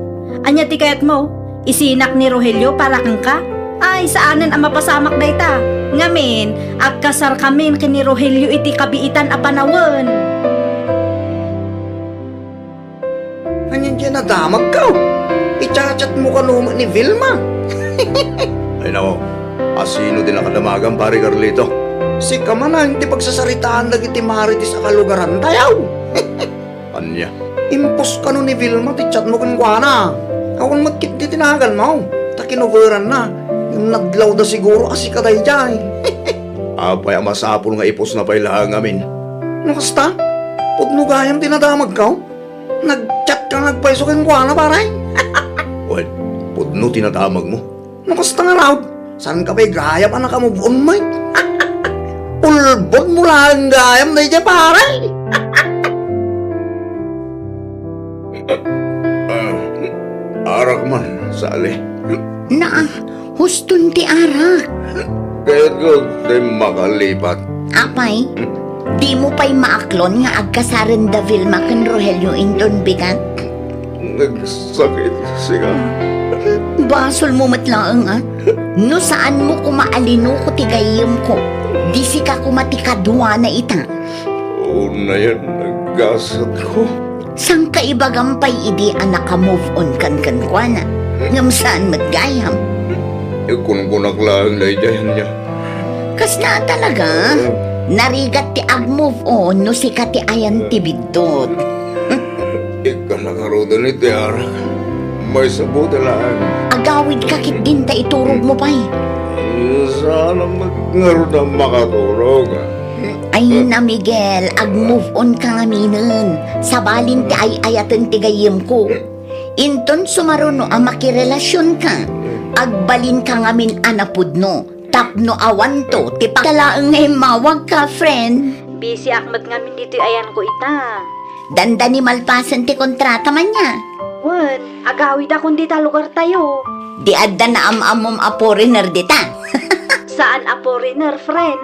Ania ti kayatmo? Isinak ni Rogelio para kenka? Ay, saanen a mapasamak dayta. Ngamin, agkasarkamin ken ni Rogelio iti kabiitan a panawen. Ania diay nadamagkaw? I-chat-chatmo kano met ni Vilma? Ay, nako. Asino ti nakadamagam, Pare Carlito? Sika man a, ti pagsasaritaan dagiti marites a kalugarantayo. Ania? Impos kano ni Vilma ti chatmo kenkuana. Awan met ketdi ti naganmo. Ta kinoveranna. Nadlawda siguro a sika daydiay. Apay a masapul nga iposna pay laeng ngamin? No kasta, pudno gayam ti nadamagkaw? Nag-chat ka nga agpayso kenkuana, pare? Wen, pudno ti nadamagmo. No kasta ngarud, saanka pay gayam a naka-move on met? Ulbodmo laeng gayam daydiay, pare. Ah, arak man, Sally. Naa, huston ti arak. Kayatko ti makalipat. Apay, dimo pay maaklon nga agkasaren da Vilma ken Rogelio inton bigat? Nagsakit sika. Basolmo met laeng, a. No saanmo koma a linuko ti gayyemko, di sika koma ti kaduana ita. Unayen, naggasatko. Sangkaibagam pay idi a naka-move on kan kenkuana, ngem saan met gayam. Ikunkunak laeng daydiay ania. Kasna talaga? Narigat ti ag-move on no sika ti ayan ti biddut. Ikana ngaruden iti arak. Maysa buti laeng. Agawidka ketdin ta iturogmo pay. Saan met ngarud a makaturog. Ay na, Miguel, ag-move on ka ngaminen. Sabalin ti ay-ayaten ti gayyemko. Inton sumaruno a makirelasionka, agbalinka ngamin a napudno. Tapno awanto ti pagkalaeng nga immawagka, friend. Busyak met ngamin ditoy ayanko ita. Dandani malpasen ti kontrata man nia. Wen, agawidakon dita lugartayo. Di adda naam-ammom a foreigner dita. Saan a foreigner, friend.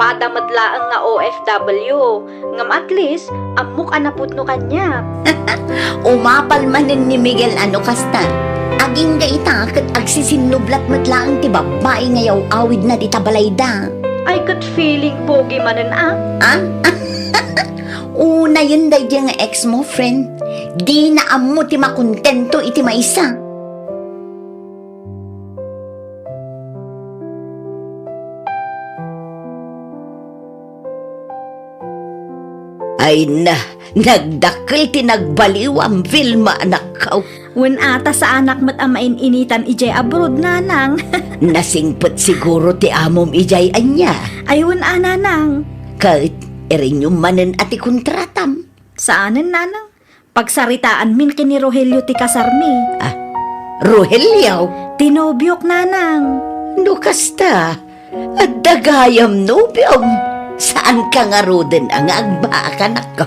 Pata met laeng nga O F W. Ngem at least, ammok a napudno kaniak. Umapal manen ni Miguel a no kasta. Agingga ita ket agsisinnublat met laeng ti babbai nga yaw-awidna dita balayda. Ay, ket feeling pogi manen a. Ah? Unayen daydiay nga ex mo, friend. Dina ammo ti makontento iti maysa. Ay na, nagdakkel ti nagbaliwam, Vilma, anakko. Wen a, ta saanak met a main-initan idiay abroad, nanang. Nasingpet siguro ti amom idiay ania. Ay, wen a, nanang. Ket, irenyom manen a ti kontratam. Saanen, nanang. Pagsaritaanmin ken ni Rogelio ti kasarmi. Ah, Rogelio? Ti nobiok, nanang. No kasta, adda gayam nobiom. Saanka ngaruden a nga agbaakanak.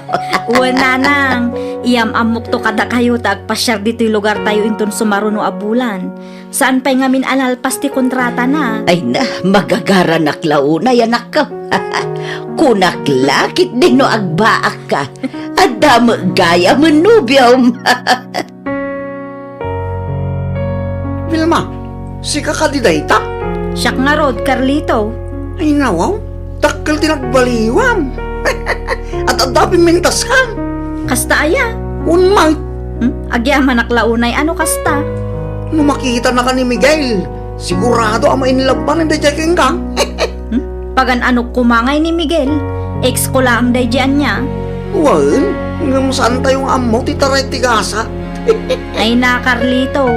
Wen, nanang, iyam-ammokto kadakayo ta agpasiar ditoy lugartayo inton sumaruno a bulan. Saan pay ngamin a nalpas ti kontratana. Ay na, magagaranak la unay, anakko. Kunak la ketdi no agbaakka. Adda met gayam nobiom. Vilma, sika kadi dayta? Siak ngarud, Carlito. Ay, nawaw, dakkel ti nagbaliwam. At adda pimmintaska. Kasta aya? Wen met. Hmm? Agyamanak la unay a no kasta. No makitanaka ni Miguel, sigurado a ma-in love manen daydiay kenka. Hmm? Pagan-anok koma ngay ni Miguel. Ex ko laeng daydiay ania. Wen, ngem saantayo nga ammo ti taray ti gasat. Ay na, Carlito,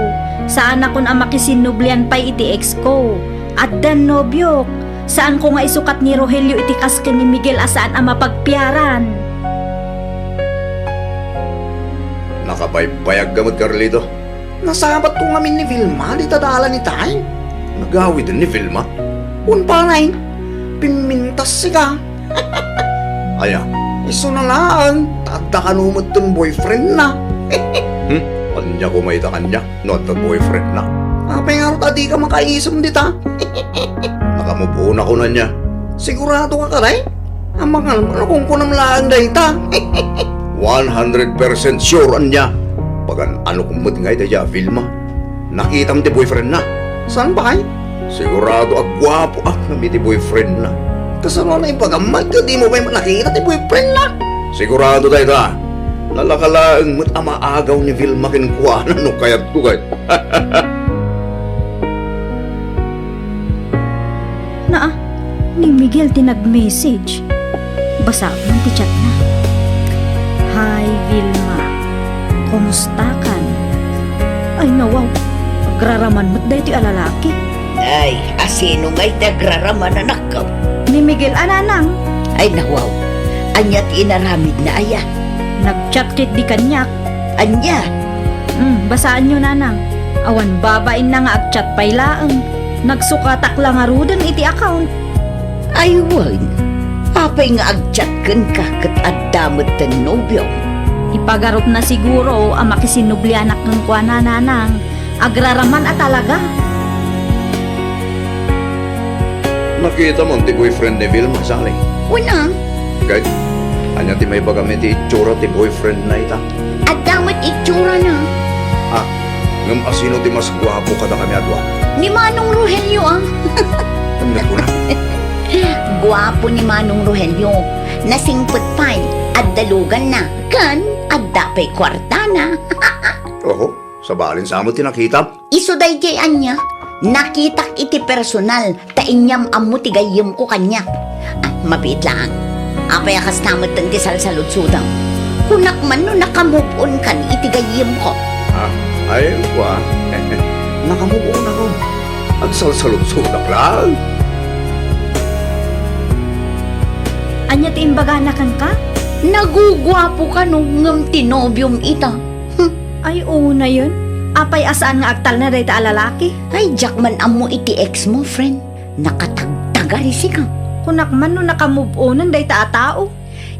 saanakon a makisinnublian pay iti ex ko. Addan nobiok. Saanko nga isukat ni Rogelio iti kas ken ni Miguel a saan a mapagpiaran. Nakabaybayagka met, Carlito. Nasabatko ngamin ni Vilma dita dalan itay. Nagawiden ni Vilma? Wen pay, pimmintas sika. Aya? Isuna laeng, ta adda kano metten boyfriendna. Hmm? Ania koma ita kaniak no adda boyfriendna? Apay ngarud a dika makaisem dita? Nakamove on ako ania. Sigurado ka kadi? Amangan, no kunkunam laeng dayta. One hundred percent sure ania. Pagan-anok met ngay dayta a Vilma. Nakitam ti boyfriendna? Saan pay? Sigurado a guapo a ngem iti boyfriendna. Kasano a naibagam met ket dimo pay nakita ti boyfriendna? Sigurado dayta. Nalaka laeng met a maagaw ni Vilma kenkuana no kayatko, kay. Naa, ni Miguel ti nag-message. Basaek man ti chatna. "Hi, Vilma. Kumustakan?" Ay, nawaw. Agraraman met daytoy a lalaki. Ay, asino ngay ti agraraman, anakko? Ni Miguel a nanang. Ay, nawaw. Ania ti inaramidna aya? Nag-chat ketdi kaniak. Ania? Hmm, basaanyo, nanang. Awan babainna nga ag-chat pay laeng. Nagsukatak la ngaruden iti account. Ay, wen. Apay nga ag-chat kenka ket adda metten nobiom? Ipagarupna siguro a makisinnublianak kenkuana, nanang. Agraraman a talaga. Nakitam ti boyfriend ni Vilma, Sally? Wen a. Kay, ania ti maibagam iti itsura ti boyfriendna ita? Adda met itsurana. Ah, ngem asino ti mas guapo kadakami a dua? Ni Manong Rogelio, a. Ania kuna? Guapo ni Manong Rogelio. Nasingpet pay, adda luganna, ken adda pay kuartana. Oho, sabalin sa met ti nakitam. Isu daydiay ania, nakitak iti personal, ta inyam-ammo ti gayyemko kaniak. Ah, mabiit laeng. Apay a kasta metten ti salsaludsodem? Kunak man no naka-move on kan iti gayyemko. Ah, ay, wa. Naka-move on ako. Agsalsaludsodak laeng. Ania ti imbagana kenka? Naguguapo kano ngem ti nobiom ita. Hmm. Ay, unayen. Apay a saan nga agtalna dayta a lalaki? Ay, diak man ammo iti ex mo, friend. Nakatagtagar isika. Kunak man no naka-move onen dayta a tao.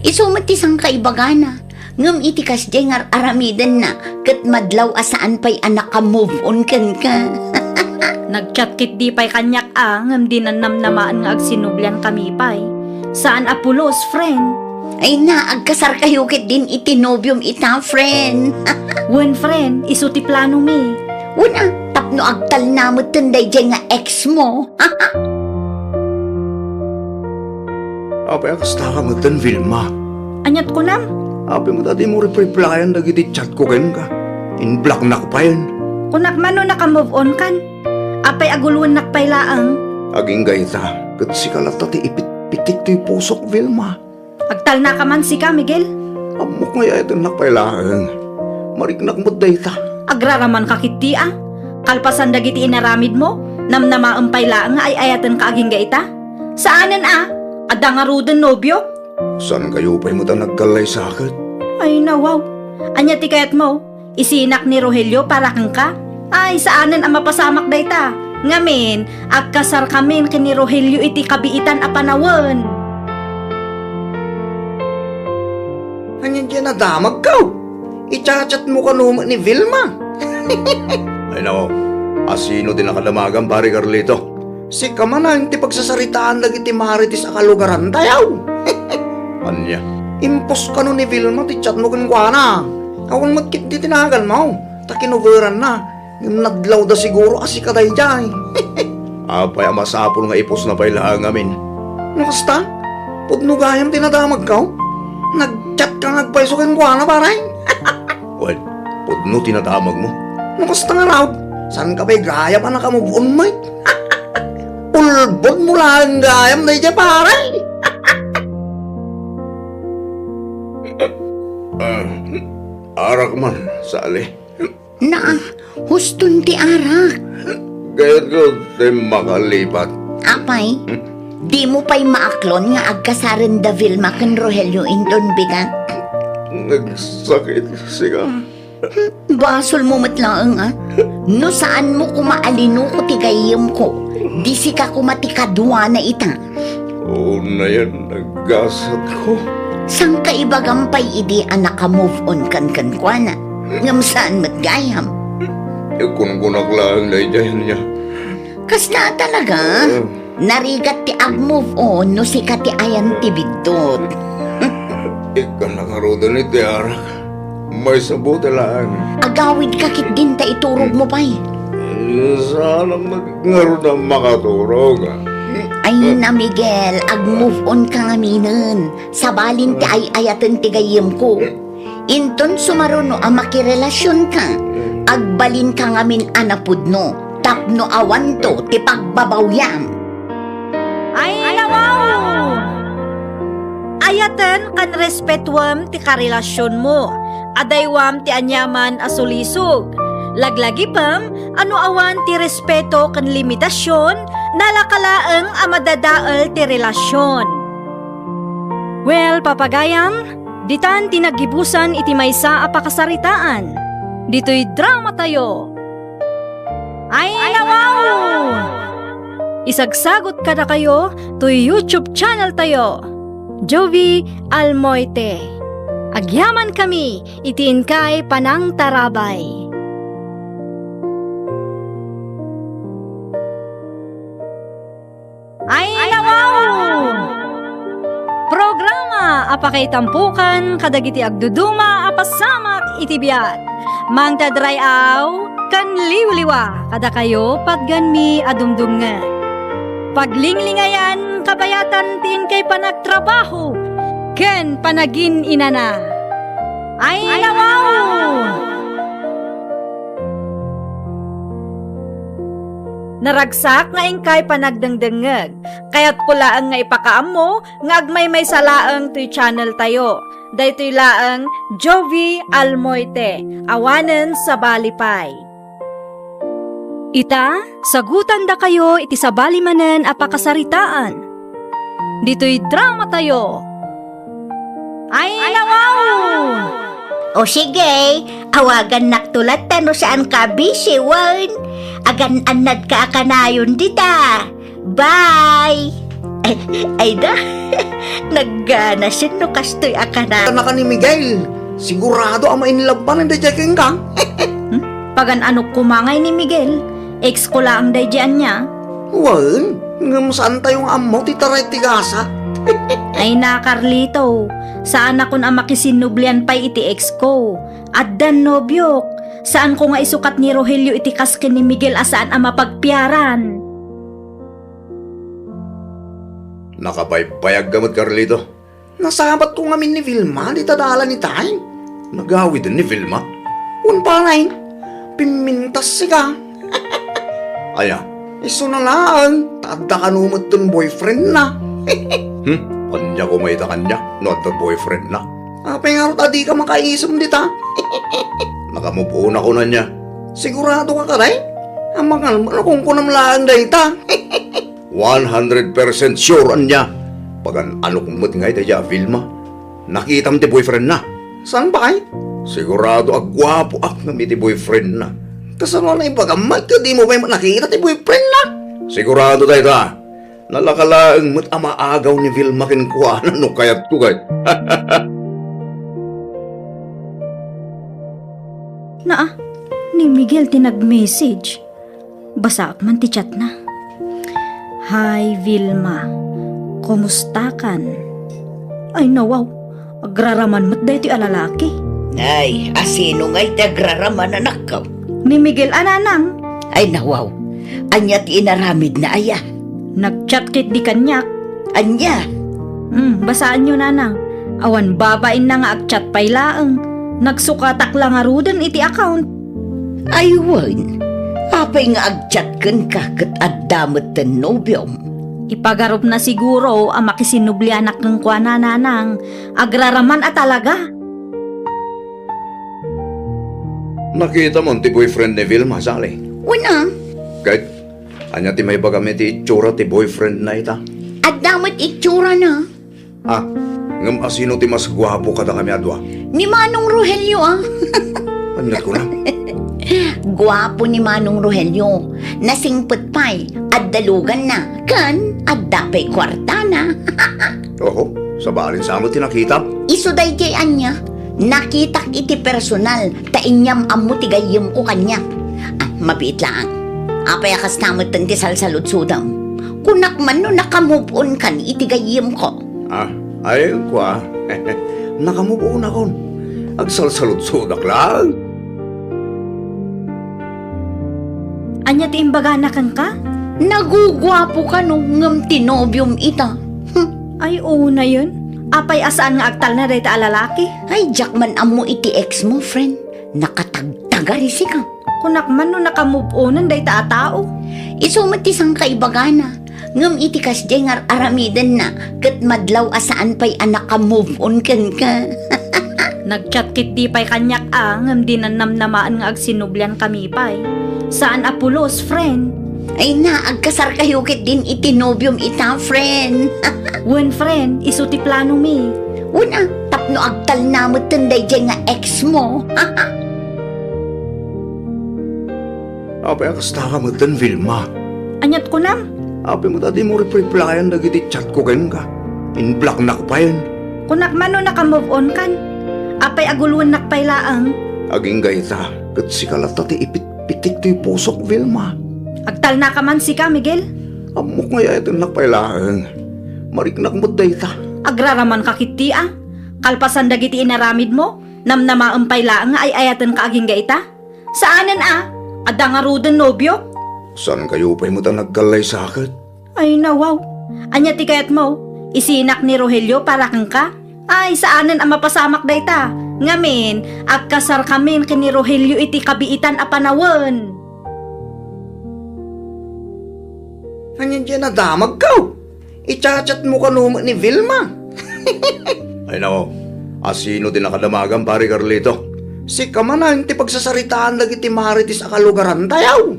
Isu met ti sangkaibagana. Ngem iti kasdiay nga ar-aramidenna, ket madlaw a saan pay a naka-move on kenka. Nag-chat ketdi pay kaniak a, ngem dinan namnamaen nga agsinublian kami pay. Saan a pulos, friend. Ay na, agkasarkayo ketdin iti nobiom ita, friend. Wen, friend, isu ti planomi. Wen a, tapno agtalna metten daydiay nga ex mo. Apay a kasta ka metten, Vilma? Aniat kunam? Apay met a dimo replayan dagiti chat ko kenka? In-blocknak payen. Kunak man no naka-move on kan? Apay a guloennak pay laeng? Agingga ita, ket sika latta ti ipitpitik toy pusok, Vilma. Agtalnaka man sika, Miguel. Ammok nga ay-ayatennak pay laeng. Mariknak met dayta. Agraramanka ketdi a. Kalpasan dagiti inaramidmo, namnamaem pay laeng nga ay-ayatenka agingga ita. Saanen a, adda ngaruden nobio. Saankayo pay met a nagkallaysaket? Ay, nawaw. Ania ti kayatmo? Isinak ni Rogelio para kenka? Ay, saanen a mapasamak dayta. Ngamin, agkasarkamin ken ni Rogelio iti kabiitan a panawen. Ania diay nadamagko? I-chat-chatmo kano met ni Vilma? Ay, nao. Asino ti nakadamagam, Pare Carlito? Sika manen ti pagsasaritaan dagiti marites a kalugarantayo. Ania? Impos kano ni Vilma ti chatmo kenkuana. Awan met ketdi ti naganmo. Ta kinoveranna. Ngem nadlawda siguro a sika daydiay. Apay a masapul nga ipusna pay laeng ngamin? No kasta, pudno gayam ti nadamagko. Nag-chat ka nga agpayso kenkuana, pare. Wen, pudno ti nadamagmo. No kasta ngarud, saanka pay gayam a naka-move on met? Ulbodmo laeng gayam daydiay, pare. Ah, arak man, Sally. Naa, huston ti arak. Kayatko ti makalipat. Apay, dimo pay maaklon nga agkasaren da Vilma ken Rogelio inton bigat? Nagsakit sika. Basolmo met laeng a. No saanmo koma a linuko ti gayyemko, di sika koma ti kaduana ita. Unayen, naggasatko. Sangkaibagam pay idi a naka-move on kan kenkuana. Ngem saan met gayam. Ikunkunak laeng daydiay ania. Kasta talaga? Ah. Narigat ti ag-move on no sika ti ayan ti biddut. Ikkan nakarudan iti arak. Maysa buta laeng. Agawidka ketdin ta iturogmo pay. Saanak met ngarud a makaturog. Ay na, Miguel, ag-move on ka ngaminen. Sabalin ti ay-ayaten ti gayyemko. Inton sumaruno a makirelasionka, agbalinka ngamin a napudno tapno awanto ti pagbabawiam. Ay, nawaw! Ayaten ken respetuem ti karelasionmo. Adaywam ti aniaman a sulisog. Laglagipem a no awan ti respeto ken limitasion, nalaka laeng a madadael ti relasion. Well, papagayam, ditan ti naggibusan iti maysa a pakasaritaan. Ditoy dramatayo. Ay, nawaw! Isagsagot kadakayo toy YouTube channel tayo, Jovi Almoite. Agyaman kami iti inkay panangtarabay. Ay, nawaw! Programa a pakaitampokan kadagiti agduduma a pasamak iti biag. Mangted ray-aw ken liwliwa kadakayo patgenmi a dumdumngeg. Paglinglingayan kabayatan ti inkay panagtrabaho ken panagin-inana. Ay, nawaw! Naragsak nga inkay panagdengdengngeg. Kayatko laeng nga ipakaammo nga agmaymaysa laeng toy channel tayo. Daytoy laeng Jovi Almoite, awanen sabali pay. Ita, sagutandakayo iti sabali manen a pakasaritaan. Ditoy dramatayo, Ay, nawaw! O sige, awagannakto latta no saanka a busy wen. Agan-annadka a kanayon dita. Bye! Ay, ay da, nagganasen no kastoy a kana. Kanaka ni Miguel, sigurado a ma-inlove man daydiay kenka. Hmm? Pagan-anok koma ngay ni Miguel, ex ko laeng daydiay ania. Wen, ngem saantayo nga ammo ti taray ti gasat. Ay na, Carlito, saanakon a makisinnublian pay iti ex ko. Addan nobiok. Saanko nga isukat ni Rogelio iti kas ken ni Miguel a saan a mapagpiaran. Nakabaybayagka met, Carlito. Nasabatko ngamin ni Vilma dita dalan itay. Nagawiden ni Vilma? Wen pay, pimmintas sika. Aya, isuna laeng, ta adda kano metten boyfriendna. Hmm, ania koma ita kaniak no adda boyfriendna? Apay ngarud a dika makaisem dita? Naka-move on ako, ania. Sigurado ka kadi? Amangan, kunkunam laeng dayta. One hundred percent sure, ania. Pagan-anok met ngay dayta a Vilma. Nakitam ti boyfriendna? Saan pay? Sigurado a guapoak ngem iti boyfriendna. Kasano a naibagam met ket dimo pay nakita ti boyfriendna? Sigurado dayta. Nalaka laeng met a maagaw ni Vilma kenkuana no kayatko, kay. Naa, ni Miguel ti nag-message. Basaak man ti chatna. "Hi, Vilma. Kumustakan?" Ay, nawaw. Agraraman met daytoy a lalaki. Ay, asino ngay ti agraraman, anakko? Ni Miguel a, nanang. Ay, nawaw. Ania ti inaramidna aya? Nag-chat ketdi kaniak. Ania? Hmm, basaanyo, nanang. Awan babainna nga ag-chat pay laeng. Nagsukatak la ngaruden iti account. Ay wen, apay nga ag-chat kenka ket adda metten nobiom? Ipagarupna siguro a makisinnublianak kenkuana, nanang. Agraraman a talaga. Nakitam ti boyfriend ni Vilma, Sally? Wen a. Ket, ania ti maibagam iti itsura ti boyfriendna ita? Adda met itsurana. Ah, ngem asino ti mas guapo kadakami a dua? Ni Manong Rogelio, ah. Ania ti kunam? Guapo ni Manong Rogelio. Nasingpet pay, adda luganna, ken adda pay kuartana. Oho, sabali sa met ti nakitam. Isu daydiay ania, nakitak iti personal, ta inyam-ammo ti gayyemko kaniak. Ah, mabiit laeng. Apay a kasta metten ti salsaludsodem? Kunak man no naka-move on kan iti gayyemko. Ah, ay, kua. Naka-move on akon. Agsalsaludsodak laeng. Ania ti imbagana kenka? Naguguapo kano ngem ti nobiom ita. Hmm. Ay, unayen. Apay a saan nga agtalna dayta a lalaki? Ay, diak man ammo iti ex mo, friend. Nakatagtagar isika. Kunak man no naka-move onen dayta a tao. Isu met ti sangkaibagana. Ngem iti kasdiay nga ar-aramidenna, ket madlaw a saan pay a naka-move on kenka. Nag-chat ketdi pay kaniak a, ngem dinan namnamaen nga agsinubliankami pay. Saan a pulos, friend. Ay na, agkasarkayo ketdin iti nobiom ita, friend. Wen, friend, isu ti planomi. Wen a, tapno agtalna metten daydiay nga ex mo. Apay a kasta ka metten, Vilma? Ania ti kunam? Apay met a dimo rep-replyan dagiti chat ko kenka? In-blocknak payen. Kunak man no naka-move on kan. Apay a guloennak pay laeng? Agingga ita, ket sika latta ti ipitpitik ti pusok, Vilma. Agtalnaka man sika, Miguel. Ammok nga ay-ayatennak pay laeng. Mariknak met dayta. Agraramanka ketdi a. Kalpasan dagiti inaramidmo, namnamaem pay laeng nga ay-ayatenka agingga ita. Saanen a, adda ngaruden nobiok. Saankayo pay met a nagkallaysaket? Ay, nawaw. Ania ti kayatmo? Isinak ni Rogelio para kenka? Ay, saanen a mapasamak dayta. Ngamin, agkasarkamin ken ni Rogelio iti kabiitan a panawen. Ania diay nadamagko? I-chat-chat mo kano met ni Vilma? Ay nako, asino ti nakadamagam, Pare Carlito? Sika manen ti pagsasaritaan dagiti marites a kalugarantayo.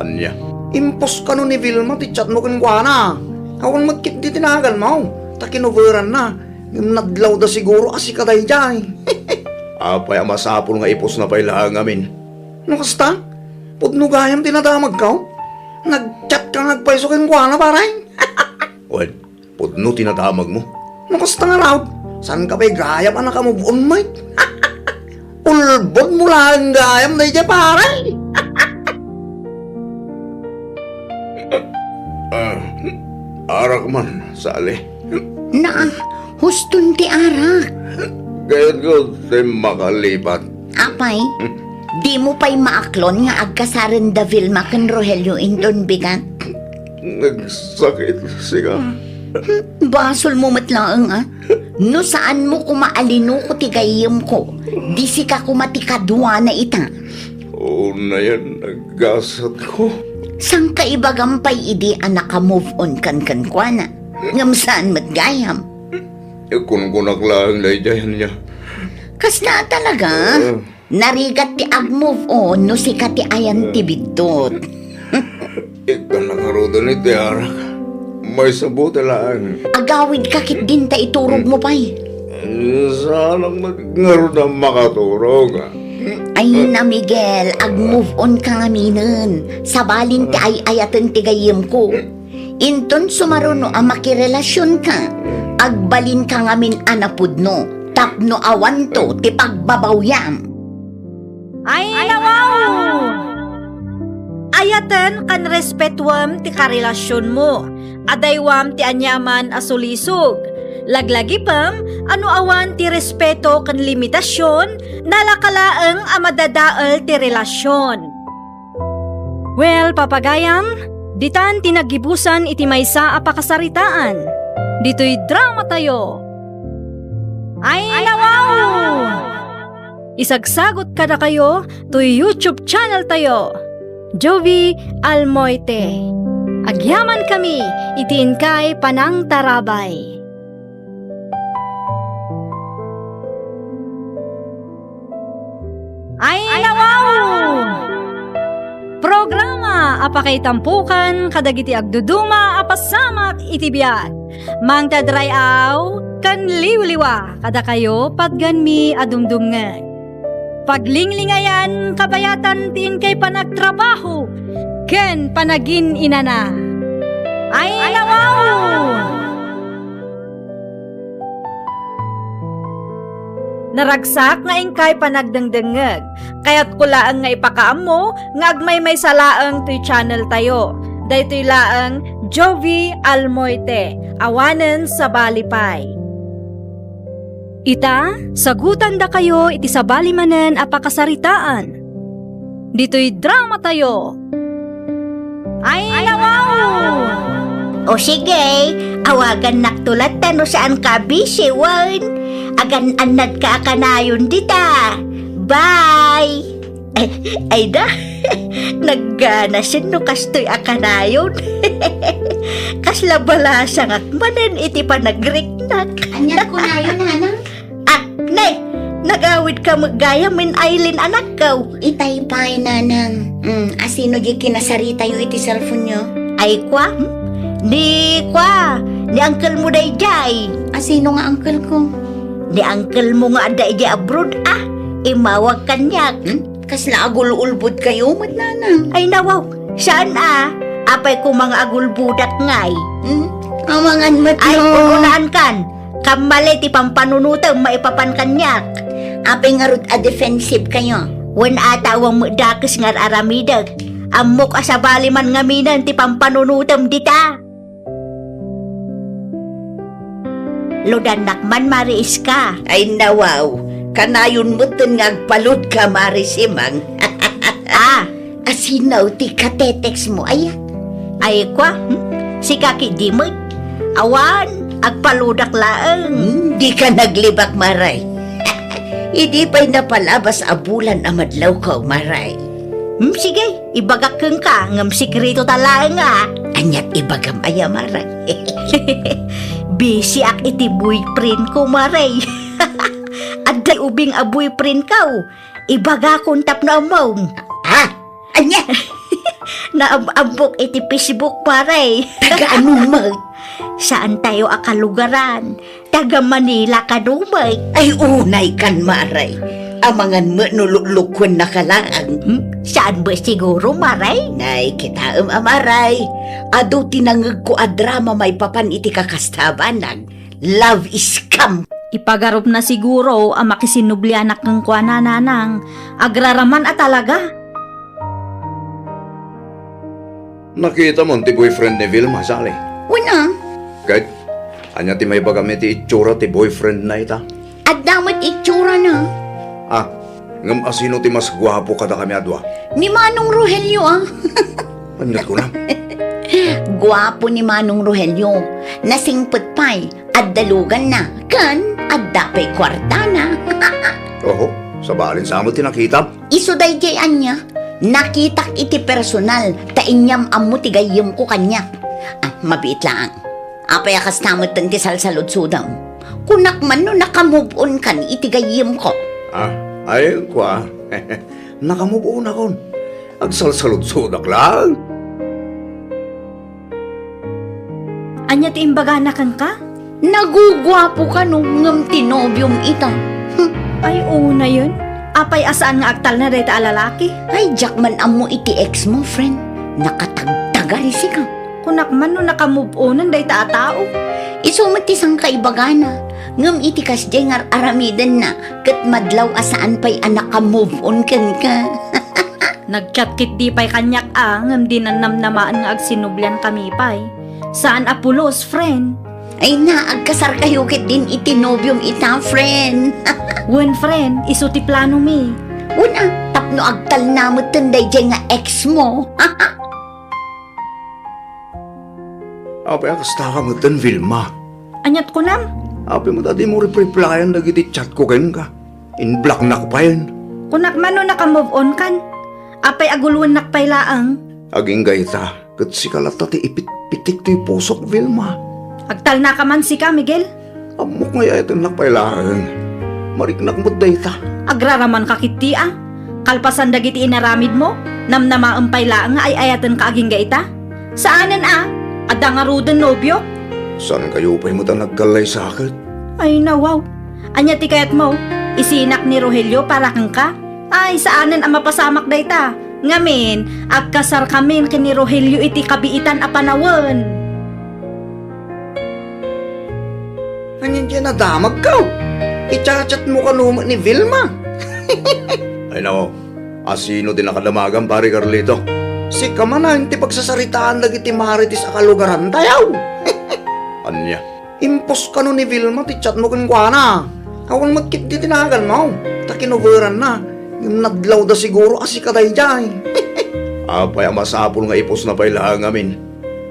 Ania? Impos kano ni Vilma ti chat mo kenkuana. Awan met ketdi ti naganmo, ta kinoveranna. Ngem nadlawda siguro a sika daydiay. Apay a masapul nga ipusna pay laeng ngamin? No kasta, pudno gayam ti nadamagko? Nag-chat ka nga agpayso kenkuana, pare? Wen, pudno ti nadamagmo. No kasta ngarud, saanka pay gayam a naka-move on met? Ulbodmo laeng gayam daydiay, pare. Ah, arak man, Sally. Naa, huston ti arak. Kayatko ti makalipat. Apay, dimo pay maaklon nga agkasaren da Vilma ken Rogelio inton bigat? Nagsakit sika. Hmm, basolmo met laeng, a. No saanmo koma a linuko ti gayyemko, di sika koma ti kaduana ita. Unayen, nagasatko. Saanka ibagam pay idi a naka-move on kan kenkuana? Ngem saan met gayam? Ikunkunak laeng daydiay ania. Kasla talaga? Ah. Narigat ti ag-move on no sika ti ayan ti biddut. Ikkan ngaruden iti arak. Maysa buti laeng. Agawidka ketdin ta iturogmo pay. Saanak met ngarud a makaturog. Ay na, Miguel, ag-move on ka ngaminen. Sabalin ti ay-ayaten ti gayyemko. Inton sumaruno a makirelasionka, agbalinka ngamin a napudno tapno awanto ti pagbabawiam. Ay, nawaw! Ayaten ken respetuem ti karelasionmo. Adaywam ti aniaman a sulisog. Laglagipem a no awan ti respeto ken limitasion, nalaka laeng a madadael ti relasion. Well, papagayam, ditan ti naggibusan iti maysa a pakasaritaan. Ditoy dramatayo. Ay, nawaw! Isagsagot kadakayo toy YouTube channel tayo, Jovi Almoite. Agyaman kami iti inkay panangtarabay. Ay, nawaw! Programa a pakaitampokan kadagiti agduduma a pasamak iti biag. Mangted ray-aw ken liwliwa kadakayo patganmi a dumdumngeg. Paglinglingayan kabayatan ti inkay panagtrabaho ken panagin-inana. Ay, nawaw! Naragsak nga inkay panagdengdengngeg. Kayatko laeng nga ipakaammo nga agmaymaysa laeng toy channel tayo. Daytoy laeng Jovi Almoite, awanen sabali pay. Ita, sagutandakayo iti sabali manen a pakasaritaan. Ditoy dramatayo. Ay, nawaw! O sige, awagannakto latta no saanka a busy wen. Agan-annadka a kanayon dita. Bye! Ay, ay da, nagganasen no kastoy a kanayon. Kasla balasangak manen iti panagriknak. Ania ti kunayo, nanang? Ah, nay, nagawidka met gayam, Eileen, anakko. Itay pay, nanang. Mm, asino di kinasaritayo iti cellphone-yo? Ay, kua, hmm? Ni, kua, ni uncle-mo daydiay. Asino nga uncle-ko? Ni uncle-mo nga adda idiay abroad, a. Immawag kaniak. Hmm? Kasla agul-ulbodkayo met, nanang? Ay, nawaw. Saan a? Apay koma nga agulbodak ngay? Hmm? Amangan met. Ay, no. Unaankan. Kammali ti pampanunotem maipapan kaniak. Apay ngarud a defensive kayo? Wen a ta awan met dakes nga ar-aramidek. Ammok a sabali man ngaminen ti pampanunotem dita. Ludannak man, Mari Iska. Ay, nawaw, kanayon metten nga agpaludka, Mari Simang. Ah. Asino ti katetext-mo, aya? Ay, kua, hmm? Sika ketdi met. Awan, agpaludak laeng. Hmm, dika naglibak, Maray. Idi pay napalabas a bulan a madlawko, Maray. Hmm, sige, ibagak kenka, ngem sekreto ta laeng, a. Aniat ibagam aya, Maray? Busy-ak iti boyfriend-ko, Maray. Adda ubing a boyfriend-ko. Ibagakon tapno ammom. Ha? Ania? Naam-ammok iti Facebook, Maray. Taga-ano met? Saantayo a kalugaran. Taga Manila kano met. Ay, unay kan, Mare. Amangan met no luklukuen na ka laeng. Hmm? Saan met siguro, Mare? Nay, kitaem a, Mare. Adu ti nangegko a drama maipapan iti kakasta a banag. Love scam. Ipagarupna siguro a makisinublianak kenkuana, Nanang. Agraraman a talaga. Nakitam ti boyfriend ni Vilma, Sally? Wen a. Ket, ania ti maibagam iti itsura ti boyfriend na ita? Adda met itsurana. Ah, ngem asino ti mas guapo kadakami a dua? Ni Manong Rogelio, ah. Ania ti kunam? Guapo ni Manong Rogelio. Nasingpet pay, adda luganna, ken adda pay kuartana. Oho, sabali sa met ti nakitam. Isu daydiay ania, nakitak iti personal, ta inyam-ammo ti gayyemko kaniak. Ah, mabiit laeng. Apay a kasta metten ti salsaludsodem? Kunak man no naka-move on kan iti gayyemko. Ah, ay, kua. Naka-move on akon. Agsalsaludsodak laeng. Ania ti imbagana kenka? Naguguapo kano ngem ti nobiom ita. Hmm. Ay, unayen. Apay a saan nga agtalna dayta a lalaki? Ay, diak man ammo iti ex mo, friend. Nakatagtagar isika. Kunak man no naka-move onen dayta a tao. Isu met ti sangkaibagana. Ngem iti kasdiay nga ar-aramidenna, ket madlaw a saan pay a naka-move on kenka. Nag-chat ketdi pay kaniak a, ngem dinan namnamaen nga agsinubliankami pay. Saan a pulos, friend. Ay na, agkasarkayo ketdin iti nobiom ita, friend. Wen, friend, isu ti planomi. Wen a, tapno agtalna metten daydiay nga ex mo. Apay a kasta ka metten, Vilma? Aniat kunam? Apay met a dimo repreplayan dagiti chat ko kenka? In-blocknak payen. Kunak man no naka-move on kan? Apay a guloennak pay laeng? Agingga ita, ket sika latta ti ipitpitik toy pusok, Vilma. Agtalnaka man sika, Miguel. Ammok nga ay-ayatennak pay laeng. Mariknak met dayta. Agraramanka ketdi a. Kalpasan dagiti inaramidmo, namnamaem pay laeng nga ay-ayatenka agingga ita. Saanen a, adda ngaruden nobiok? Saankayo pay met a nagkallaysaket? Ay, nawaw. Ania ti kayatmo? Isinak ni Rogelio para kenka? Ay, saanen a mapasamak dayta. Ngamin, agkasarkamin ken ni Rogelio iti kabiitan a panawen. Ania diay nadamagko? Ichat-chat mo kano met ni Vilma? Ay, nako. Asino ti nakadamagam, Pare Carlito? Sika manen ti pagsasaritaan dagiti marites a kalugarantayo. Ania? Impos kano ni Vilma ti chat mo kenkuana. Awan met ketdi ti naganmo. Ta kinoveranna. Ngem nadlawda siguro a sika daydiay. Apay a masapul nga iposna pay laeng ngamin?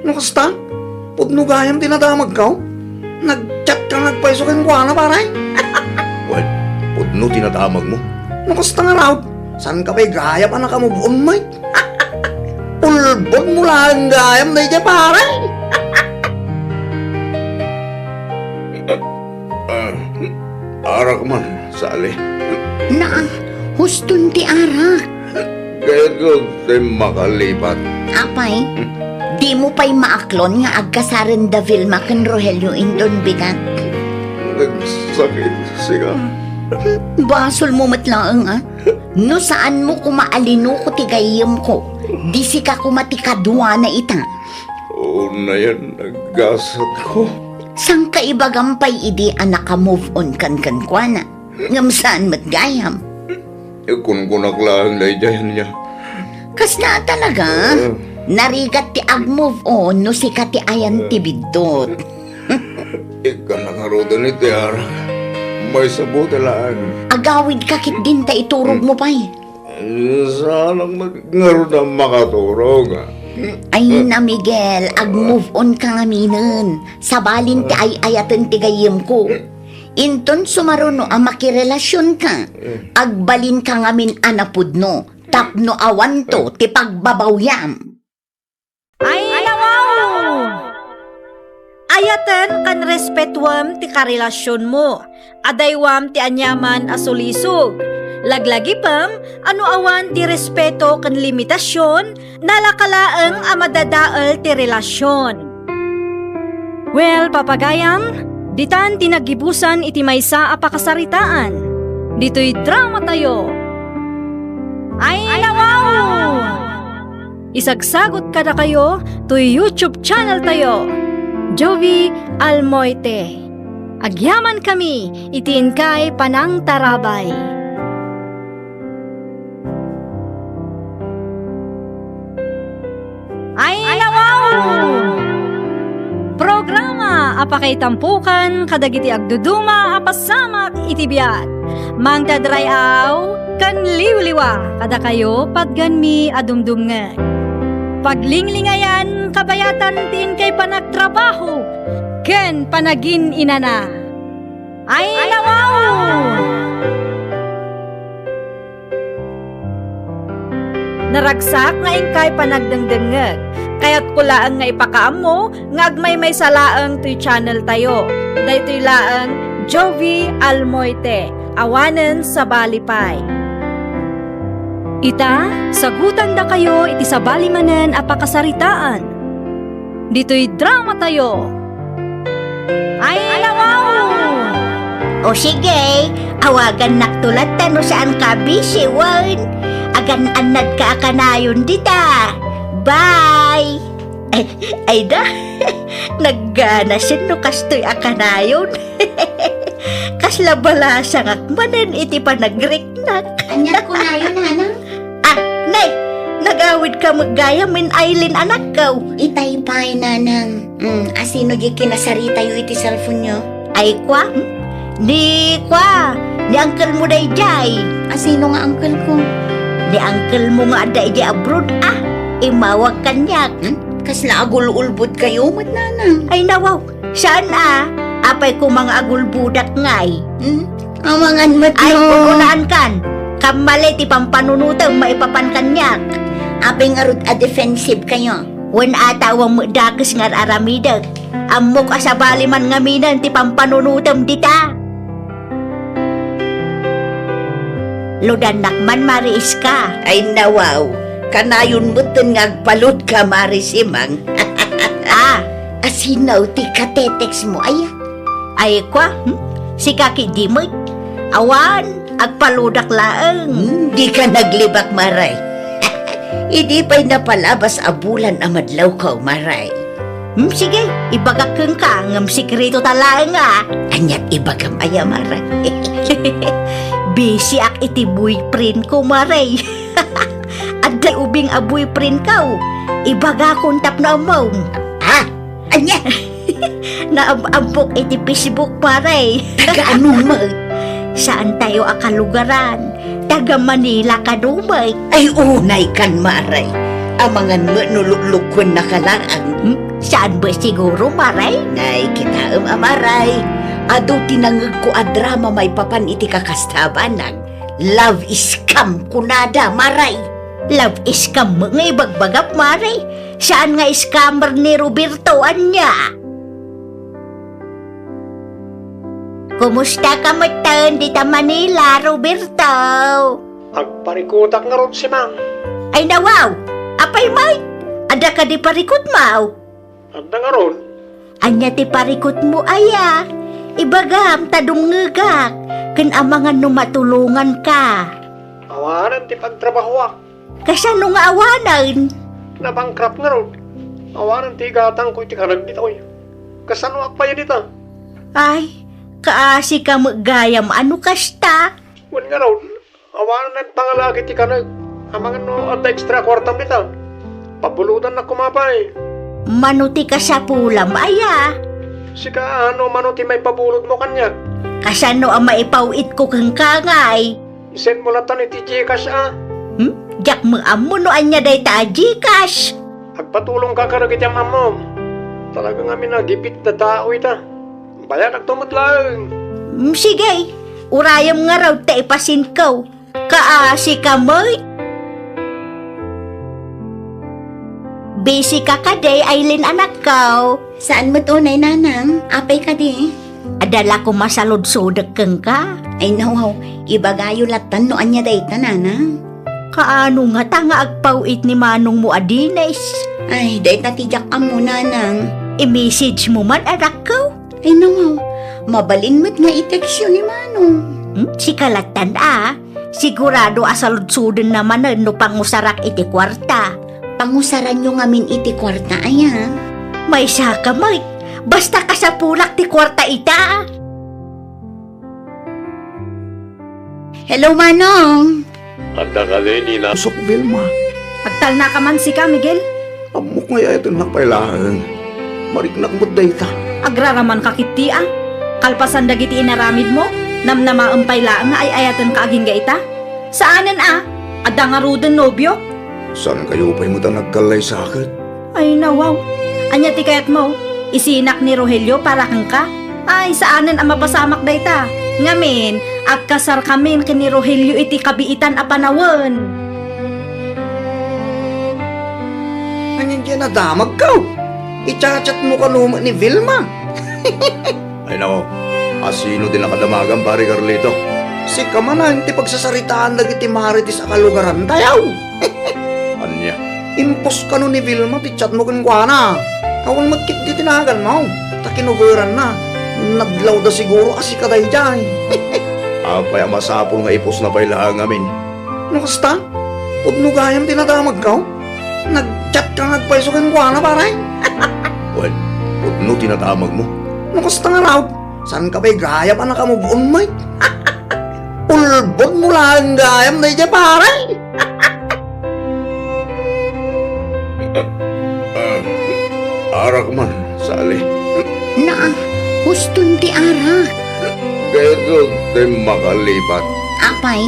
No kasta, pudno gayam ti nadamagko. Nag-chat ka nga agpayso kenkuana, pare. Wen, pudno ti nadamagmo. No kasta ngarud, saanka pay gayam a naka-move on met? Ulbod mo laeng gayam daydiay, pare. Ah, arak man, Sally. Naa, huston ti arak. Kayatko ti makalipat. Apay, dimo pay maaklon nga agkasaren da Vilma ken Rogelio inton bigat? Nagsakit, sika. Basol mo met laeng, a. No saan mo koma a linuko ti gayyemko, di sika koma ti kaduana ita. Unayen, naggasatko. Sangkaibagam pay idi a naka-move on kan kenkuana. Ngem saan met gayam. Kunkunak laeng daydiay ania. Kasta talaga? Ah. Narigat ti ag-move on no sika ti ayan ti biddut. Ikkannak ngaruden iti arak. Maysa buti laeng. Agawidka ketdin ta iturogmo pay. Saanak met ngarud a makaturog. Ay na, Miguel, ag-move on ka ngaminen. Sabalin ti ay-ayaten ti gayyemko. Inton sumaruno a makirelasionka, agbalinka ngamin a napudno tapno awanto ti pagbabawyam. Ay, nawaw! Ayaten ken respetuem ti karelasionmo. Adaywam ti aniaman a sulisog. Laglagipem a no awan ti respeto ken limitasion, nalaka laeng a madadael ti relasion. Well, papagayam, ditan ti naggibusan iti maysa a pakasaritaan. Ditoy dramatayo. Ay, nawaw! Isagsagut kadakayo toy YouTube channel tayo, Jovi Almoite. Agyamankami iti inkay panangtarabay. Ay, nawaw! Programa a pakaitampukan kadagiti agduduma a pasamak iti biag. Mangted ray-aw ken liwliwa kadakayo patgenmi a dumdumngeg. Paglinglingayan kabayatan ti inkay panagtrabaho ken panagin-inana. Ay, nawaw! Naragsak nga inkay panagdengdengngeg. Kayatko laeng nga ipakaammo nga agmaymaysa laeng toy channel tayo. Daytoy laeng Jovi Almoite, awanen sabali pay. Ita, sagutandakayo iti sabali manen a pakasaritaan. Ditoy dramatayo. Ay, nawaw! O sige, awagannakto latta no saan ka busy wen. Agan-annadka a kanayon dita. Bye! Ay, ay da, nagganasen no kastoy a kanayon. Kasla balasangak manen iti panagriknak. Aniat kunayon, nanang? Ah, nay, nagawidka met gayam, Eileen, anakko. Itay pay, nanang. Mm, asino di kinasaritayo iti cellphone-yo? Ay, kwa? Hmm? Ni, kwa, ni uncle mo daydiay. Asino nga uncle ko? Ni uncle mo nga adda idiay abroad, ah. Immawag kaniak. Hmm? Kasla agul-ulbodkayo met, nanang? Ay, nawaw. Saan a? Apay koma nga agulbodak ngay? Hmm? Amangan met. Ay, no. Unaankan. Kammali ti pampanunotem maipapan kaniak. Apay ngarud a defensive kayo? Wen a ta awan met dakes nga ar-aramidek. Ammok a sabali man ngaminen ti pampanunotem dita. Ludannak man, Mari Iska. Ay, nawaw. Kanayon metten nga agpaludka, Mari Simang. Ah, asino ti katetext mo, aya? Ay, kwa, hmm? Sika ketdi met. Awan, agpaludak laeng. Hmm, dika naglibak, Maray. Idi pay napalabas a bulan a madlawko, Maray. Hmm, sige, ibagak kenka, ngem sekreto ta laeng, ah. Aniat ibagam aya, Maray? Busy-ak iti boyfriend ko, Maray. Adda ubing a boyfriend ko. Ibagakon tapno ammom. Ah, ania? Naab-abbok iti Facebook, Maray. Taga ano met? Saan tayo a kalugaran. Taga Manila kano met. Ay, unay kan, Maray. Amangan met no luklukuen na ka laeng. Hmm? Saan ba siguro, Maray? Nay, kitaem a, Maray. Adu ti nangegko a drama maipapan iti kakasta a banag. Love scam kunada, Maray. Love scam nga ibagbagam, Maray. Saan nga scammer ni Roberto, ania? Kumusta ka metten dita Manila, Roberto? Agparikutak ngarud, Simang. Ay, nawaw! Apay met? Adda kadi parikutmo? Adda ngarud. Ania ti parikutmo aya? Ibagam ta dumngegak, ken amangan no matulonganka. Awanen ti pagtrabahoak. Kasano nga awanen? Nabankrupt ngarud. Awanen ti igatangko iti kaneg ditoy. Kasanoak pay dita? Ay, kaasika met gayam a no kasta. Wen ngarud, awanen pangalagi ti kaneg. Amangan no adda extra kuartam dita. Pabulodannak koma pay. Mano ti kasapulam aya? Sika, ano mano ti maipabulodmo kaniak? Kasano a maipaw-itko kenka ngay? I-send mo latta iti GCash a. Hmm? Diak met ammo no ania dayta a GCash. Agpatulongka kadagiti am-ammom. Talaga ngamin a gipit a tao ita. Bayadakto met laeng. Hmm, sige. Urayem ngarud ta ipasinko. Kaasika met. Busy ka kadi, Eileen, anakko? Saan met unay, nanang? Apay kadi? Adda la koma saludsodek kenka. Ay, nawaw, ibagayo lattan no ania dayta, nanang. Kaano ngata nga agpaw-it ni manongmo a Dennis? Ay, dayta ti diak ammo, nanang. I-message mo man, anakko. Ay, nawaw. Mabalin met nga i-text yo ni Manong. Hmm, sika lattan a. Sigurado a saludsodenna manen no pangusarak iti kuarta. Pangusaranyo ngamin iti kuarta, aya? Maysaka met. Basta kasapunak ti kuarta ita. Hello, Manong. Adda kadi, Nina? Usok, Vilma. Agtalnaka man sika, Miguel. Ammok nga ay-ayatennak pay laeng. Mariknak met dayta. Agraramanka ketdi a. Kalpasan dagiti inaramidmo, namnamaem pay laeng nga ay-ayatenka agingga ita. Saanen a, adda ngaruden nobio? Saankayo pay met a nagkallaysaket? Ay, nawaw. Ania ti kayatmo? Isinak ni Rogelio para kenka? Ay, saanen a mapasamak dayta. Ngamin, agkasarkamin ken ni Rogelio iti kabiitan a panawen. Ania diay nadamagko? I-chat-chatmo kano met ni Vilma? Ay, nao, asino ti nakadamagam, Pare Carlito? Sika manen ti pagsasaritaan dagiti marites a kalugarantayo. Ania? Impos kano ni Vilma ti chatmo kenkuana. Awan met ketdi ti naganmo. Ta kinuberanna. Nadlawda siguro a sika daydiay. Apay a masapul nga iposna pay laeng ngamin? No kasta, pudno gayam ti nadamagko. Nag-chat ka nga agpayso kenkuana, pare? Wen, pudno ti nadamagmo. No kasta ngarud, saanka pay gayam a naka-move on met? Ulbodmo laeng gayam daydiay, pare. Arak man, Sally. Naa, huston ti arak. Kayatko ti makalipat. Apay,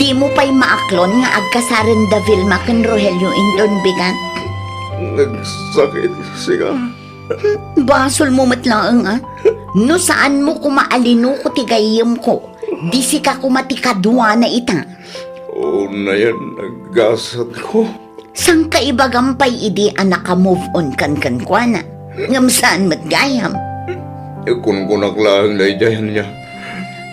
dimo pay maaklon nga agkasaren da Vilma ken Rogelio inton bigat? Nagsakit, sika. Basolmo met laeng, a. No saanmo koma a linuko ti gayyemko, di sika koma ti kaduana ita. Unayen, naggasatko. Saanka ibagam pay idi a naka-move on kan kenkuana? Ngem saan met gayam? Ikunkunak laeng daydiay, ania?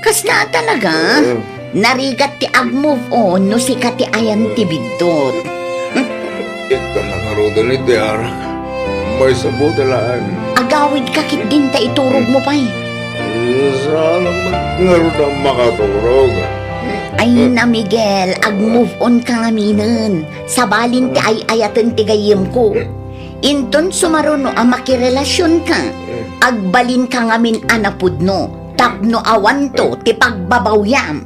Kasta talaga? Ah. Narigat ti ag-move on no sika ti ayan ti biddut. Ita na ngaruden iti arak. Maysa buti laeng. Agawidka ketdin ta iturogmo pay. Saan met ngarud a makaturog? Ay na, Miguel, ag-move on ka ngaminen. Sabalin ti ay-ayaten ti gayyemko. Inton sumaruno a makirelasionka, agbalinka ngamin a napudno tapno awanto ti pagbabawiam.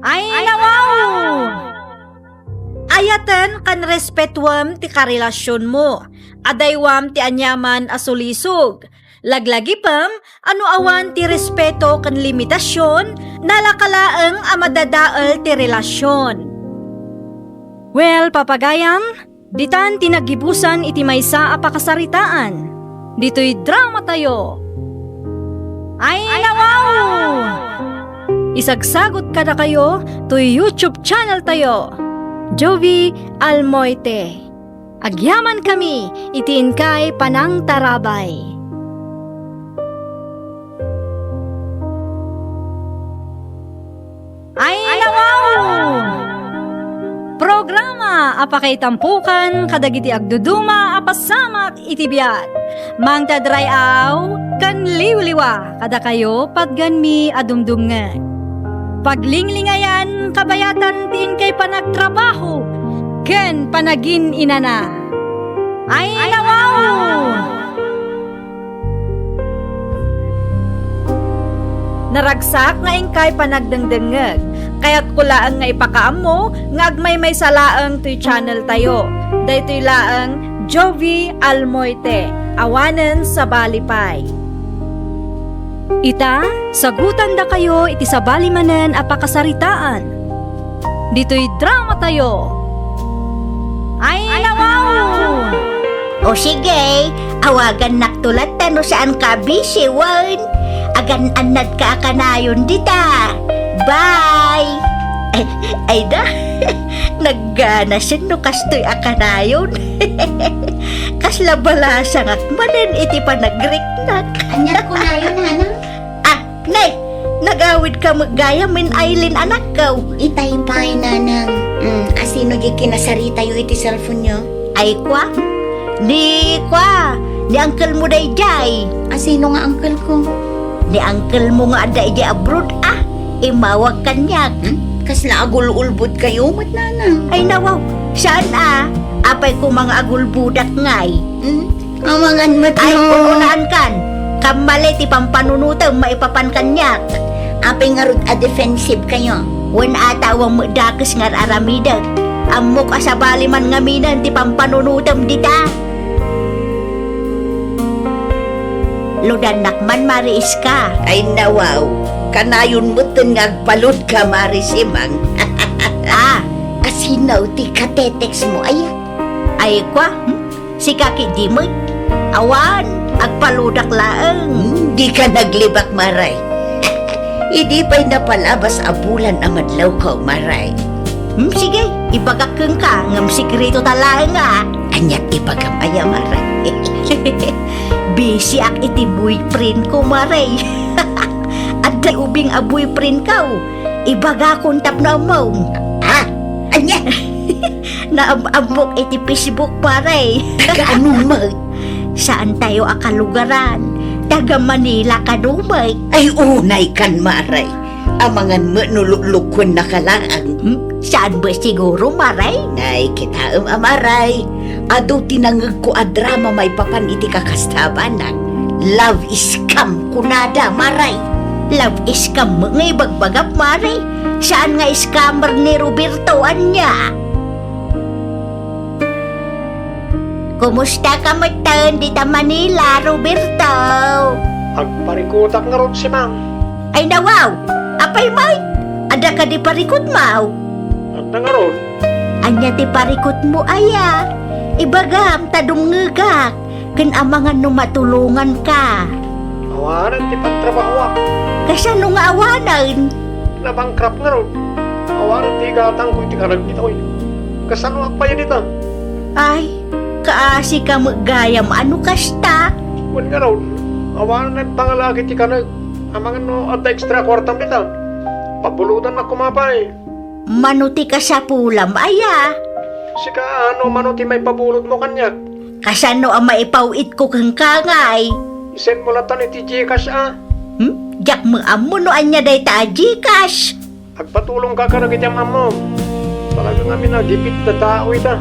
Ay, nawaw! Ayaten ken respetuem ti karelasionmo. Adaywam ti aniaman a sulisog. Laglagipem a no awan ti respeto ken limitasion, nalaka laeng a madadael ti relasion. Well, papagayam, ditan ti naggibusan iti maysa a pakasaritaan. Ditoy dramatayo. Ay, nawaw! Isagsagot kadakayo toy YouTube channel tayo, Jovi Almoite. Agyamankami iti inkay panangtarabay. Ay, nawaw! Programa a pakaitampokan kadagiti agduduma a pasamak iti biag. Mangted ray-aw ken liwliwa kadakayo patgenmi a dumdumngeg. Paglinglingayan kabayatan ti inkay panagtrabaho ken panagin-inana. Ay, nawaw! Naragsak nga inkay panagdengdengngeg. Kayatko laeng nga ipakaammo nga agmaymaysa laeng toy channel tayo. Daytoy laeng Jovi Almoite, awanen sabali pay. Ita, sagutandakayo iti sabali manen a pakasaritaan. Ditoy dramatayo. Ay, nawaw! O sige, awagannakto latta no saanka a busy wen. Agan-annadka a kanayon dita. Bye! Ay, ay da, nagganasen no kastoy a kanayon. Kasla balasangak manen iti panagriknak. Ania ti kanayon, nanang? Ah, nay, nagawidka met gayam ken Aileen, anakko. Itay pay, nanang. Mm, asino diay kinasaritayo iti cellphone-yo? Ay, kua? Ni, kua, Ni uncle mo daydiay. A, sino nga uncle ko? Ni uncle mo nga adda idiay abroad, a. Immawag kaniak. Hmm? Kasla agul-ulbod kayo met, nanang? Ay, nawaw. Saan, a? Apay koma nga agulbodak ngay? Hmm? Amangan met. Ay, no. Un-unaan kan. Kammali ti pampanunotem maipapan kaniak. Apay ngarud a defensive kayo? Wen, a, ta awan met dakes nga ar-aramidek. Ammok a sabali man ngaminen ti pampanunotem dita. Ludannak man, Mari Iska. Ay, nawaw. Kanayon metten nga agpaludka, Mari Simang. A. A, sino ti katetext mo, aya? Ay, kua, hmm? Sika ketdi met? Awan, agpaludak laeng. Hmm, dika naglibak, Maray. Idi pay napalabas a bulan a madlawko, Maray. Hmm, sige, ibagak kenka, ngem sekreto ta laeng, a. Ania ti ibagam aya, Maray? Bisiak iti boyfriend ko, Maray. Adda ubing a boyfriend ko. Ibagakon tapno ammom. A? Ania? Naam-ammok iti Facebook, Maray. Taga ano met? Saantayo a kalugaran. Taga Manila kano met. Ay, unay kan, Maray. Amangan met no luklukkuennaka laeng. Hmm? Saan met siguro, Maray? Ay, kitaem a, Maray. Adu ti nangngegko a drama maipapan iti kakasta a banag. Love scam kunada, Maray. Love scam met nga ibagbagam, Maray. Saan nga scammer ni Roberto, ania? Kumusta ka metten dita Manila, Roberto? Agparikutak ngarud, Simang. Ay, nawaw! Apay met? Adda kadi parikutmo? Adda ngarud. Ania ti parikutmo aya? Ibagam ta dumngegak. Ken amangan no matulonganka. Awanen ti pagtrabahoak. Kasano nga awanen? Nabankrupt ngarud. Awanen ti igatangko iti kaneg ditoy. Kasano agpayadita? Ay, kaasika met gayam a no kasta. Wen ngarud, awanen nagpangalaki ti kaneg. Amangan no adda extra kuartam dita. Pabulodannak koma pay. Mano ti kasapulam aya? Sika, ano mano ti maipabulodmo kaniak? Kasano a maipaw-itko kenka ngay? I-send mo latan iti Gcash a. Hmm? Diak met ammo no ania dayta a Gcash. Agpatulongka kadagiti am-ammom. Talaga ngamin a gipit a tao ita.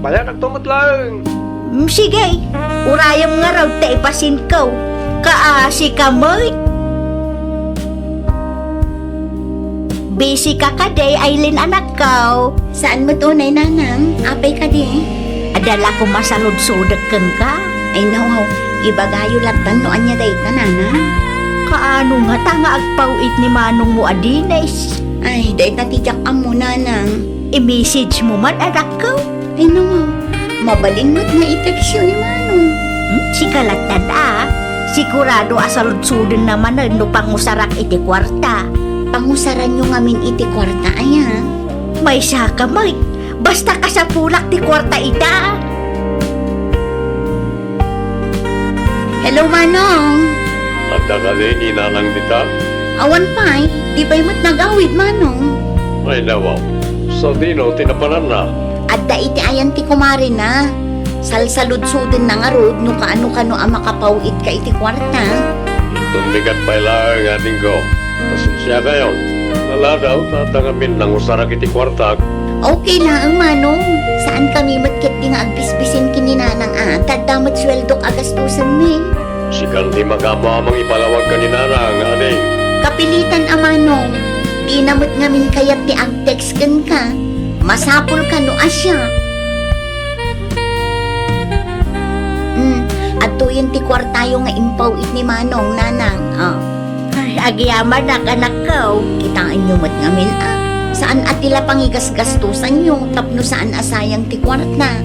Bayanakto met laeng. Mm, sige. Urayem ngarud ta ipasinko. Kaasika met. Busy ka kadi, Aileen, anakko? Saan met unay, nanang. Apay kadi? Adda la koma saludsodek kenka. Ay, nawaw. Ibagayo lattan no ania dayta, nanang. Kaano ngata nga agpaw-it ni manongmo a Dennis? Ay, dayta ti diak ammo, nanang. I-message mo man, anakko. Ay, no. Mabalin met nga i-textyo ni Manong. Hmm, sika lattan a. Sigurado a saludsodenna manen no pangusarak iti kuarta. Pangusaranyo ngamin iti kuarta, aya? Maysaka met. Basta kasapulak ti kuarta ita. Hello, Manong. Adda kadi ni Nanang dita? Awan pay, di pay met nagawid, Manong. Ay, nawaw. Sadino ti napananna? Adda iti ayan ti kumarina. Salsaludsodenna ngarud no kaano-kano a makapaw-itka iti kuarta. Inton bigat pay laeng, adingko. Pasensiakayon. Naladaw ta adda ngamin nangusarak iti kuartak. Okay laeng, Manong. Saankami met ketdi nga agbisbisin ken ni Nanang a, ta adda met sueldok a gastusenmi. Sikan ti makaammo a mangipalawag ken ni Nanang, ading. Kapilitan a, Manong. Dina met ngamin kayat ti ag-text kenka. Masapulka no asya. Hmm, adtoyen ti kuartayo nga impaw-it ni Manong, Nanang. Ah. Ay, agyamanak, anakko. Kitaenyo met ngamin a. Saan a ti la pangigasgastosanyo tapno saan a sayang ti kuarta.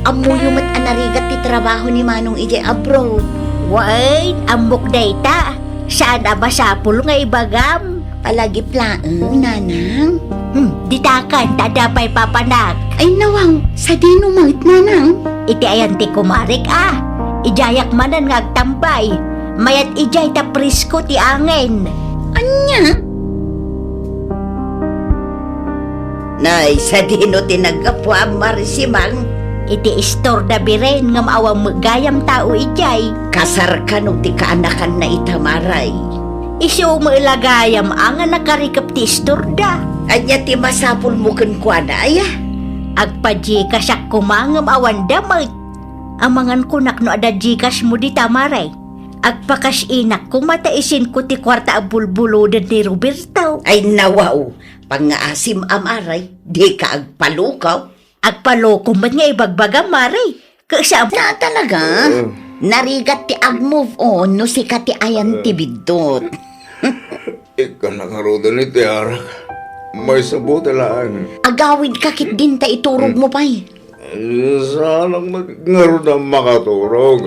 Ammoyo met a narigat ti trabaho ni Manong idiay abroad. Wen, ammok dayta. Saan a masapul nga ibagam. Palagip laeng, Nanang. Hmm, ditakan, ta adda pay papanak. Ay, nawaw, sadino met, Nanang? Iti ayan ti kumarik a. Idiayak manen nga agtambay. Mayat idiay ta presko ti angin. Ania? Nay, sadino ti naggapuam, Marisimang? Iti istorda biren ngem awan met gayam tao idiay. Kasar kano ti kaanakanna ita, Maray? Isu met la gayam a nga nakarikep ti istorda. Ania ti masapulmo kenkuana, aya? Agpa-Gcashak koma ngem awanda met. Amangan kunak no adda Gcash mo dita, Maray. Agpa-cash inak koma ta isinko ti kuarta a bulbuloden ni Roberto. Ay, nawaw, pangngaasim a, Maray, dika agpalukaw. Agpaloko met nga ibagbagam, Maray. Ket sa Na talaga? Mm. Narigat ti ag-move on no sika ti ayan ti biddut. Ikkan na ngaruden iti arak. Maysa buti laeng. Agawidka ketdin ta iturogmo pay. Saanak met ngarud a makaturog.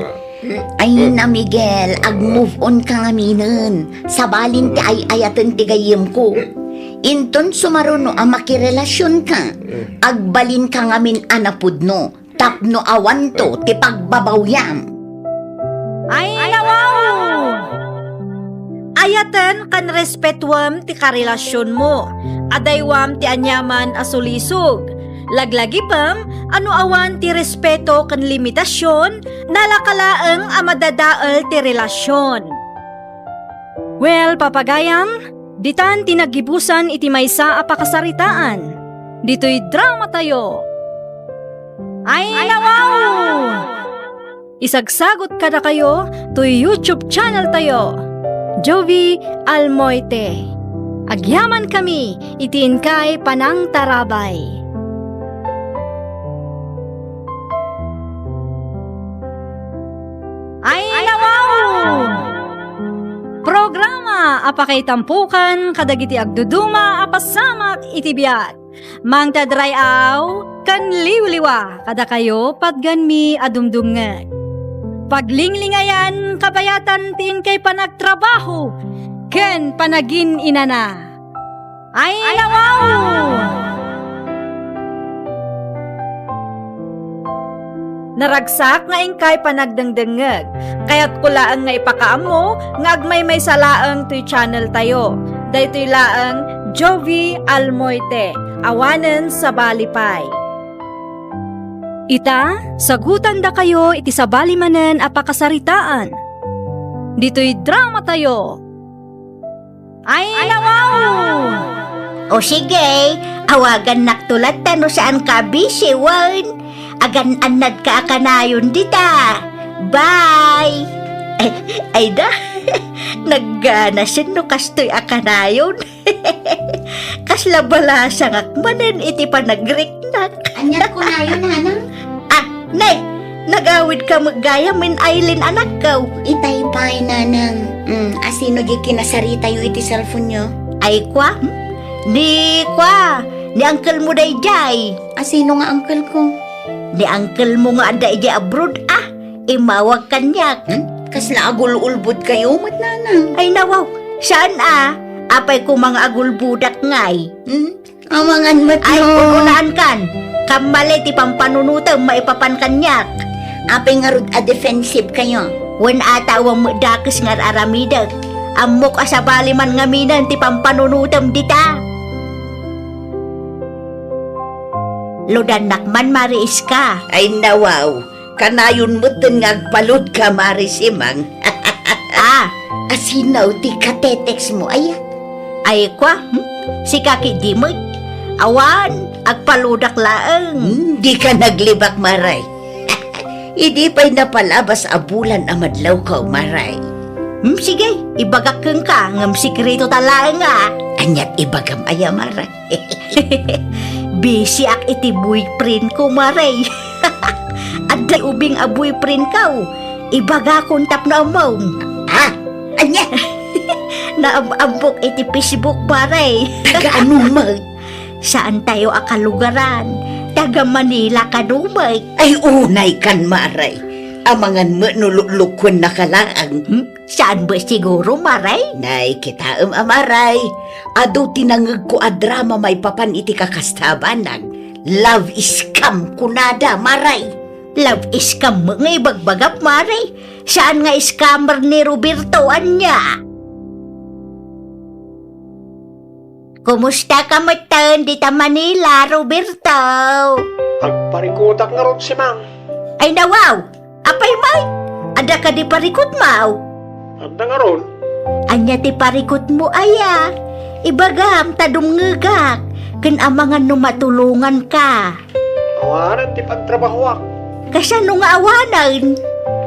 Ay na, Miguel, ag-move on ka ngaminen. Sabalin ti ay-ayaten ti gayyemko. Inton sumaruno a makirelasionka, agbalinka ngamin a napudno tapno awanto ti pagbabawyam. Ay, nawaw! Ayaten ken respetuem ti karelasionmo. Adaywam ti aniaman a sulisog. Laglagipem a no awan ti respeto ken limitasion, nalaka laeng a madadael ti relasion. Well, papagayam, ditan ti naggibusan iti maysa a pakasaritaan. Ditoy dramatayo. Ay, nawaw! Isagsagot kadakayo toy YouTube channel tayo, Jovie Almoite. Agyamankami iti inkay panangtarabay. Ay, nawaw! Programa a pakaitampukan kadagiti agduduma a pasamak iti biag. Mangted ray-aw ken liwliwa kadakayo patgenmi a dumdumngeg. Paglinglingayan kabayatan ti inkay panagtrabaho ken panagin-inana. Ay, nawaw! Naragsak nga inkay panagdengdengngeg. Kayatko laeng nga ipakaammo nga agmaymaysa laeng toy channel tayo. Daytoy laeng Jovie Almoite, awanen sabali pay. Ita, sagutandakayo iti sabali manen a pakasaritaan. Ditoy dramatayo. Ay, nawaw! O sige, awagannakto latta no saanka a busy wen. Agan-annadka a kanayon dita. Bye! Ay da, nagganasen no kastoy a kanayon. Kasla balasangak manen iti panagriknak. Aniat kunayon, Nanang? Ah, nay, nagawidka met gayam, Eileen, anakko. Itay pay, Nanang. Mm, asino di kinasaritayo iti cellphone-yo? Ay, kua, hmm? Ni, kua, ni uncle mo daydiay. Asino nga uncle ko? Ni uncle mo nga adda idiay abroad, ah. Immawag kaniak. Hmm? Kasla agul-ulbodkayo met, Nanang? Ay, nawaw. Saan a? Apay koma nga agulbodak ngay? Hmm? Amangan met. Ay, no. Unaankan. Kammali ti pampanunotem maipapan kaniak. Apay ngarud a defensive kayo? Wen, ata awan met dakes nga ar-aramidek. Ammok a sabali man ngaminen ti pampanunotem dita. Ludannak man, Mari Iska. Ay, nawaw. Kanayon metten nga agpaludka, Mari Simang. Ah. Asino ti katetext mo, aya? Ay, kua, hmm? Sika ketdi met. Awan, agpaludak laeng. Hmm, dika naglibak, Maray. Idi pay napalabas a bulan a madlawko, Maray. Hmm, sige, ibagak kenka, ngem sekreto ta laeng, ah. Aniat ibagam, aya, Maray? Busy-ak iti boyfriend ko, Mare. Adda ubing a boyfriend ko. Ibagakon tapno ammom. Ha? Ania? Naam-ammok iti Facebook, Mare. Taga ano met? Saan tayo a kalugaran. Taga Manila kano met. Ay, unay kan, Mare. Amangan met no luklukuen na ka laeng. Hmm? Saan met siguro, Mare? Nay, kitaem a, Mare. Adu ti nangngegko a drama maipapan iti kakasta a banag. Love scam kunada, Mare. Love scam met nga ibagbagam, Mare. Saan nga scammer ni Roberto, ania? Kumusta ka metten dita Manila, Roberto? Agpariko Utak ngarud, Simang. Ay, nawaw! Apay met? Adda kadi parikutmo? Adda ngarud. Ania ti parikutmo aya? Ibagam ta dumngegak, ken amangan no matulonganka. Awanen ti pagtrabahoak. Kasano nga awanen?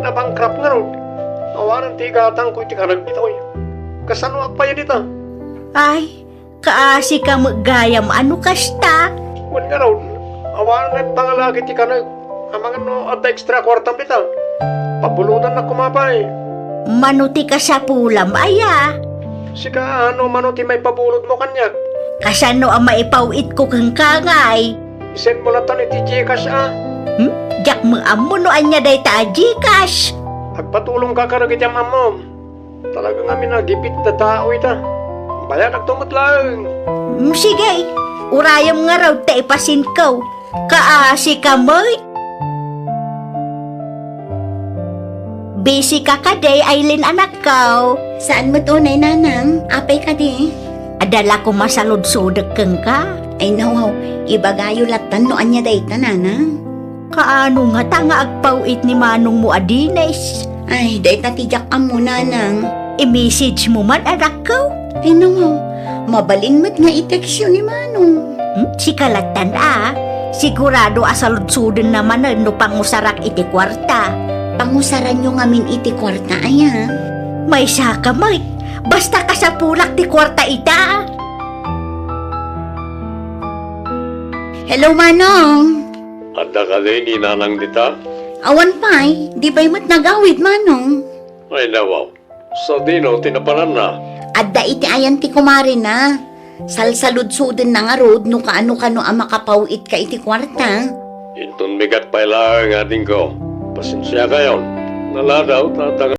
Nabankrupt ngarud. Awanen ti igatangko iti kaneg ditoy. Kasano agpayen ita? Ay, kaasika met gayam a no kasta. Wen ngarud, awanen pangalaki ti kaneg. Amangan no adda extra kuartam dita. Pabulodannak koma pay. Mano ti kasapulam aya? Sika, ano mano ti maipabulodmo kaniak? Kasano a maipaw-itko kenka ngay? Isendmo latta iti Gcash a. Hmm? Diak met ammo no ania dayta a Gcash. Agpatulongka kadagiti am-ammom. Talaga ngamin a gipit a tao ita. Bayanakto met laeng. Hmm, sige. Urayem ngarud ta ipasinko. Kaasika met? Busy ka kadi, Aileen, anakko? Saan met unay, nanang. Apay kadi? Adda la koma saludsodek kenka. Ay, nawaw. Ibagayo lattan no ania dayta, nanang. Kaano ngata nga agpaw-it ni manongmo a Dennis? Ay, dayta ti diak ammo, nanang. I-message mo man, anakko? Ay, nawaw. Mabalin met nga i-text yo ni manong. Hmm? Sika lattan a. Sigurado a saludsodna manen no pangusarak iti kuarta. Pangusaranyo ngamin iti kuarta aya? Maysaka met. Basta kasapulak ti kuarta ita. Hello, manong. Adda kadi ni nanang dita? Awan pay, di pay met nagawid, manong. Ay, nawaw. Sadino ti napananna? Adda iti ayan ti kumarena. Salsaludsodenna ngarud no kaano-kano a makapaw-itka iti kuarta. Inton bigat pay laeng, adingko. Pasensiakayon. Naladaw ta adda